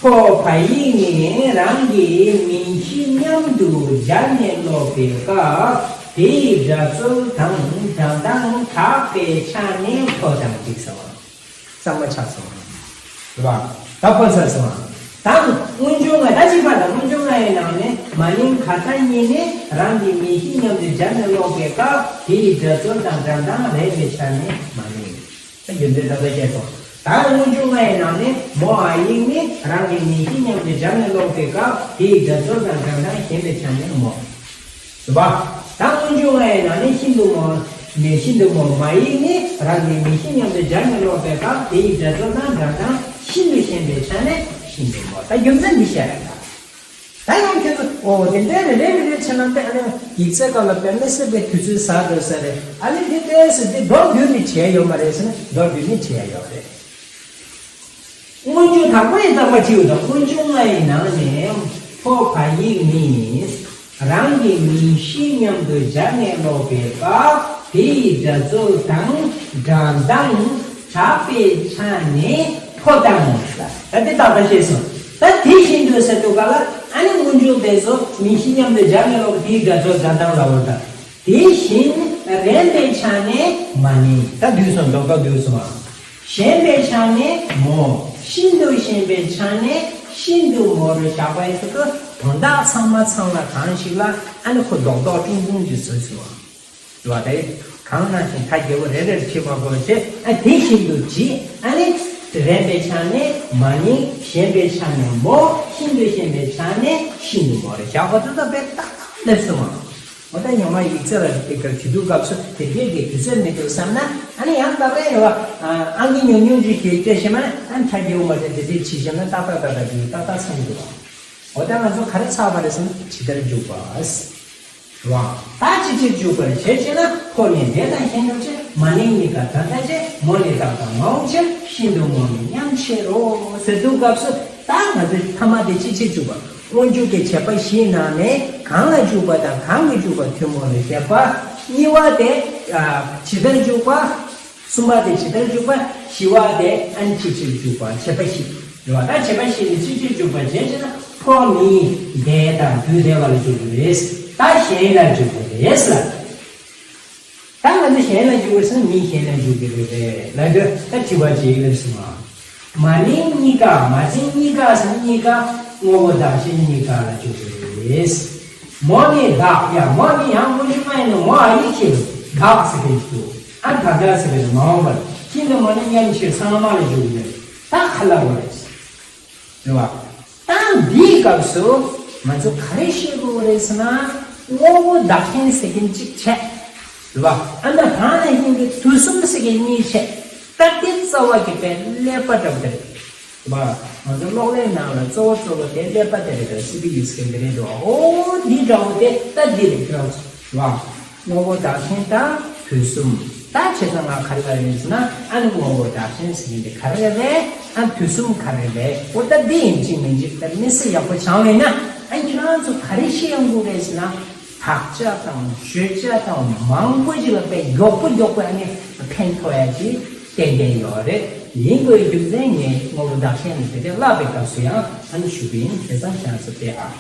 ཕོ་བ་ཡིག་ནི་རང་གི་མིང་གཞི་མཉམ་དུ་སྦྱར་ནས་ཀློག་པའི་སྐབས་དེའི་སྒྲ་ཚུལ་དང་སྒྲ་གདངས་དྲག་པའི་ཆ་ནས་ཕོ་དང་འགྲིག་ཟེར་བ། གཙང་མ་ཆགས་སོང་། རེད་པ། ད་ཕོ་ཚར་སོང་། ད་སྔོན་འཇུག་ལྔ་ད་གཅིག་པ་དང་སྔོན་འཇུག་ལྔ་ཡི་ནང་ནས་མ་ནིང་ག་ད་གཉིས་ནི་རང་གི་མིང་གཞི་མཉམ་དུ་སྦྱར་ནས་ཀློག་པའི་སྐབས་དེའི་སྒྲ་ཚུལ་དང་སྒྲ་གདངས་རན་པའི་ཆ་ནས་མ་ནིང་། ད་རྒྱུ་མཚན་ད་ལྟ་བཤད་སོང་། ད་སྔོན་འཇུག་ལྔ་ཡི་ནང་ནས་མོ་བ་ཡིག་ནི་རང་གི་མིང་གཞི་མཉམ་དུ་སྦྱར་ནས་ཀློག་པའི་སྐབས་དེའི་སྒྲ་ཚུལ་དང་སྒྲ་གདངས་ཞན་པའི་ཆ་ནས་མོ། རེད་པ། ད་སྔོན་འཇུག་ལྔ་ཡི་ནང་ནས་ཤིན་ཏུ་མོ། ནས་ཤིན་ཏུ་མོ་མ་ཡིག་ནི་རང་གི་མིང་གཞི་མཉམ་དུ་སྦྱར་ནས་ཀློག་པའི་སྐབས་དེའི་སྒྲ་ཚུལ་དང་སྒྲ་གདངས་ཤིན་ཏུ་ཞན་པའི་ཆ་ནས་ཤིན་ཏུ་མོ། ད་རྒྱུ་མཚན་འདི་བཤད་ཡ་ད། ད་ཡང་ཁྱོད་ཚོ་འོ་དེ་འདྲའི་རེ་རེ་རེ་རེ་བྱས་ན་དེ་ཨ་ནི་ཡིག་ཚད་སྐབས་ལ་དཔེ་མི་སྲིད་པའི་དུས་ཚོད་ཟ་འགྲོ་ས་རེད། ཨ་ནི་དེ་ལྟས་སུ་དེ་མདོར་བསྡུས་ནས་བྱས་ཡོད་མ་རེད་ཟེར་ན་མདོར་བསྡུས་ནས་བྱས་ཡོད་རེད། སྔོན་འཇུག་དང་པོ་ཡི་རྩ་བ་བྲིས་ཡོད་དང་། སྔོན་འཇུག་ལྔ་ཡི་ནང་ནས་ཕོ་བ་ཡིག་ནི་རང་གི་མིང་གཞི་མཉམ་དུ་སྦྱར་ནས་ཀློག་པའི་སྐབས་དེའི་སྒྲ་ཚུལ་དང་སྒྲ་གདངས་དྲག་པའི་ཆ་ནས་ཕོ་དང་ལ། ད་དེ་ཏག་ཏག་ཤེས་སོང་། ད་དེ་བཞིན་དུ་ཟེར་དུས་ག་ལ་ཨ་ནི་སྔོན་འཇུག་དེ་ཚོ་མིང་གཞི་མཉམ་དུ་སྦྱར་ནས་ཀློག་དེའི་སྒྲ་ཚུལ་སྒྲ་གདངས་ལ་འོ་ད། དེ་བཞིན་རན་པའི་ཆ་ནས་མ་ནིང་། ད་བསྡུས་སོང་། ལྡོག་ཕྱོགས་བསྡུས་སོང་ཨ། ཞན་པའི་ཆ་ནས་མོ། ཤིན་ཏུ་ཞན་པའི་ཆ་ནས་ཤིན་ཏུ་མོ་རུ་བཞག་པ་ཡིན་ཚུལ་དུ་དོན་དག་ཚང་མ་ཚང་ལ་གང་ཞིག་ལ་ཨ་ནི་ཁོ་རྡོག་རྡོག་ཀྲུང་ཀྲུང་གྱིས་བཟོས་སོང་བ། རེད་བ། དེ་གང་ནང་བཞིན་ད་རྒྱལ་པོ་རེ་རེར་བྲིས་པ་པོ་བྱས། ཨ་དེ་བཞིན་དུ་བྲིས། ཨ་ནི་རན་པའི་ཆ་ནས་མ་ནིང་། ཞན་པའི་ཆ་ནས་མོ། ཤིན་ཏུ་ཞན་པའི་ཆ་ནས་ཤིན་ཏུ་མོ་རུ་བཞག་པ་དེ་ལྟ་བུའི་རྟགས་སླེབས་སོང་བ། འོ་ད་ཉི་མ་ཡིག་ཚད་ལ་དེ་གར་བྲིས་དུས་སྐབས་སུ་དེ་གས་ཀྱི་དུས་ཚོད་མི་འདུག་བསམ་ན། ཨ་ནི་ཡང་ད་རེས་རེད་བ། ཨང་ཀི་ཉུང་ཉུང་ཅིག་ཞིག་སྤྲད་ཤེས་མ་ན། ཨ་ནི་ཁྲ་རྒྱལ་པོ་མ་དྲན་དེ་དེ་ཕྱི་བཞིན་ལ་ཏག་ཏག་ཏག་ཏག་གི་ཏག་ཏག་ཚང་གི་འདུག་བ། འོ་ད་ང་ཚོ་ག་རེ་ཚར་བ་རེད་ཟེར་ན་ཇི་ལྟར་འཇུག་པ། རེད་བ། ད་ཅི་ཕྱིར་འཇུག་པར་བྱེད་ཅེ་ན། ཕོ་ནི་འདས་དང་ཞེན་འགྲོ་ཕྱིར། མ་ནིང་གཉིས་ཀ་ད་ལྟ་ཕྱིར། མོ་ནི་བདག་དང་མ་འོངས་ཕྱིར། ཤིན་ཏུ་མོ་ནི་མཉམ་ཕྱིར་རོ། ཟེར་དུས་སྐབས་སུ་ད་ང་ཚོས་ཐ་མ་དེ་ཅི་ཕྱིར་འཇུག་པ། སྔོན་འཇུག་གི་བྱེད་པ་བཞིའི་ནང་ནས་གང་ལ་འཇུག་པ་དང་གང་གིས་འཇུག་པ་ཐུན་མོང་ལ་བཤད་པ། གཉིས་པ་དེ་ཇི་ལྟར་འཇུག་པ། གསུམ་པ་དེ་ཇི་ལྟར་འཇུག་པ། བཞི་པ་དེ་ཨ་ནི་ཅི་ཕྱིར་འཇུག་པ། བྱེད་པ་བཞི། རེད་བ། ད་བྱེད་པ་བཞི་ནི་ཅི་ཕྱིར་འཇུག་པ་བྱེད་ཅེ་ན། ཕོ་མི་འདས་དང་དུས་འདས་པ་ལ་འཇུག་གི་རེད། ད་གཞན་ལ་འཇུག་གི་རེད་ལ། ད་ང་ཚོ་གཞན་ལ་འཇུག་པ་ཟེར་ན་མི་གཞན་ལ་འཇུག་གི་རེད་པས་ལབ་དུས་ད་དྲི་བ་ཅིག་སླེབས་སོང་ང་། མ་ནིང་གཉིས་ཀ། མ་ནིང་གཉིས་ཀ་ཟེར་ན་གཉིས་ཀ་དངོས་པོ་བདག་གཞན་གཉིས་ཀ་ལ་འཇུག་གི་རེད། མོ་ནི་བདག། ཡ་མོ་ནི་ཡང་དངོས་གཞི་མ་ཡིན་ནོ། མོ་ཨ་ཡིག་ཁྱེར་བདག་ཟེར་གི་འདུག་ཨ་ད་ལྟ་ཟེར་གི་འདུག་མ་འོངས་པར། ཤིན་ཏུ་མོ་ནི་མཉམ་ཕྱིར་ཚང་མ་ལ་འཇུག་གི་རེད། ད་ག་ལ་འོ་རེད། རེད་བ། ད་འདིའི་སྐབས་སུ་ང་ཚོ་ག་རེ་ཤེས་དགོས་རེད་ཟེར་ན། དངོས་པོ་བདག་གཞན་ཟེར་མཁན་གཅིག་བྱས། རེད་བ། ཨ་ན་གང་ལ་ཡིན་གྱི་དུས་གསུམ་ཟེར་མཁན་གཉིས་བྱས། ད་དེ་རྩ་བ་གི་པའི་ཀླད་པ་འདྲ་པོ་དེ་རེད། རེད་བ། ང་ཚོ་གློག་ཀླད་ནང་ལ་གཙོ་བོ་གཙོ་བོ་དེ་ཀླད་པ་དེ་རེད། ད་སི་པི་ཡུ་ཟེར་མཁན་དེ་རེད་འདུག་ཨོ་འདི་འདྲ་པོ་དེ་ད་འདི་རེད། རེད་བ། དངོས་པོ་བདག་གཞན་དང་དུས་གསུམ། ད་བྱས་ཙང་ང་ག་རེ་ལབ་ཡིན་ཟེར་ན། ཨ་ནི་དངོས་པོ་བདག་གཞན་ཟེར་མཁན་དེ་ག་རེ་རེད། ཨ་དུས་གསུམ་ག་རེ་རེད། འོ་ད་འདི་ཡིན་གཅིག་མིན་གཅིག་ད་མི་སེ་ཡག་པོ་སྦྱངས་པས་ན། ཨ་ཁྱེད་རང་ཚོ་ག་རེ་ཤེས་ཡོང་གི་རེད་ཟེར་ན། དག་ཆ་དང་བརྗོད་བྱ་དང་མང་པོ་ཞིག་ལ་དཔེ་མགྱོགས་པོ་མགྱོགས་པོ་ཨ་ནི་ཕན་ཐོགས་ཡ་ཅིག་ཏན་ཏན་ཡོད་རེད། ཡིན་དགོས་རྒྱུ་མཚན་ངས་དངོས་པོ་བདག་གཞན་ལ་དེ་འདྲ་བསླབ་པའི་སྐབས་སུ་ཡང་ཨ་ནི་ཞུ་གི་ཡིན། དེ་ཙམ་ཁྱེད་རང་ཚོ་བལྟས་ཨ།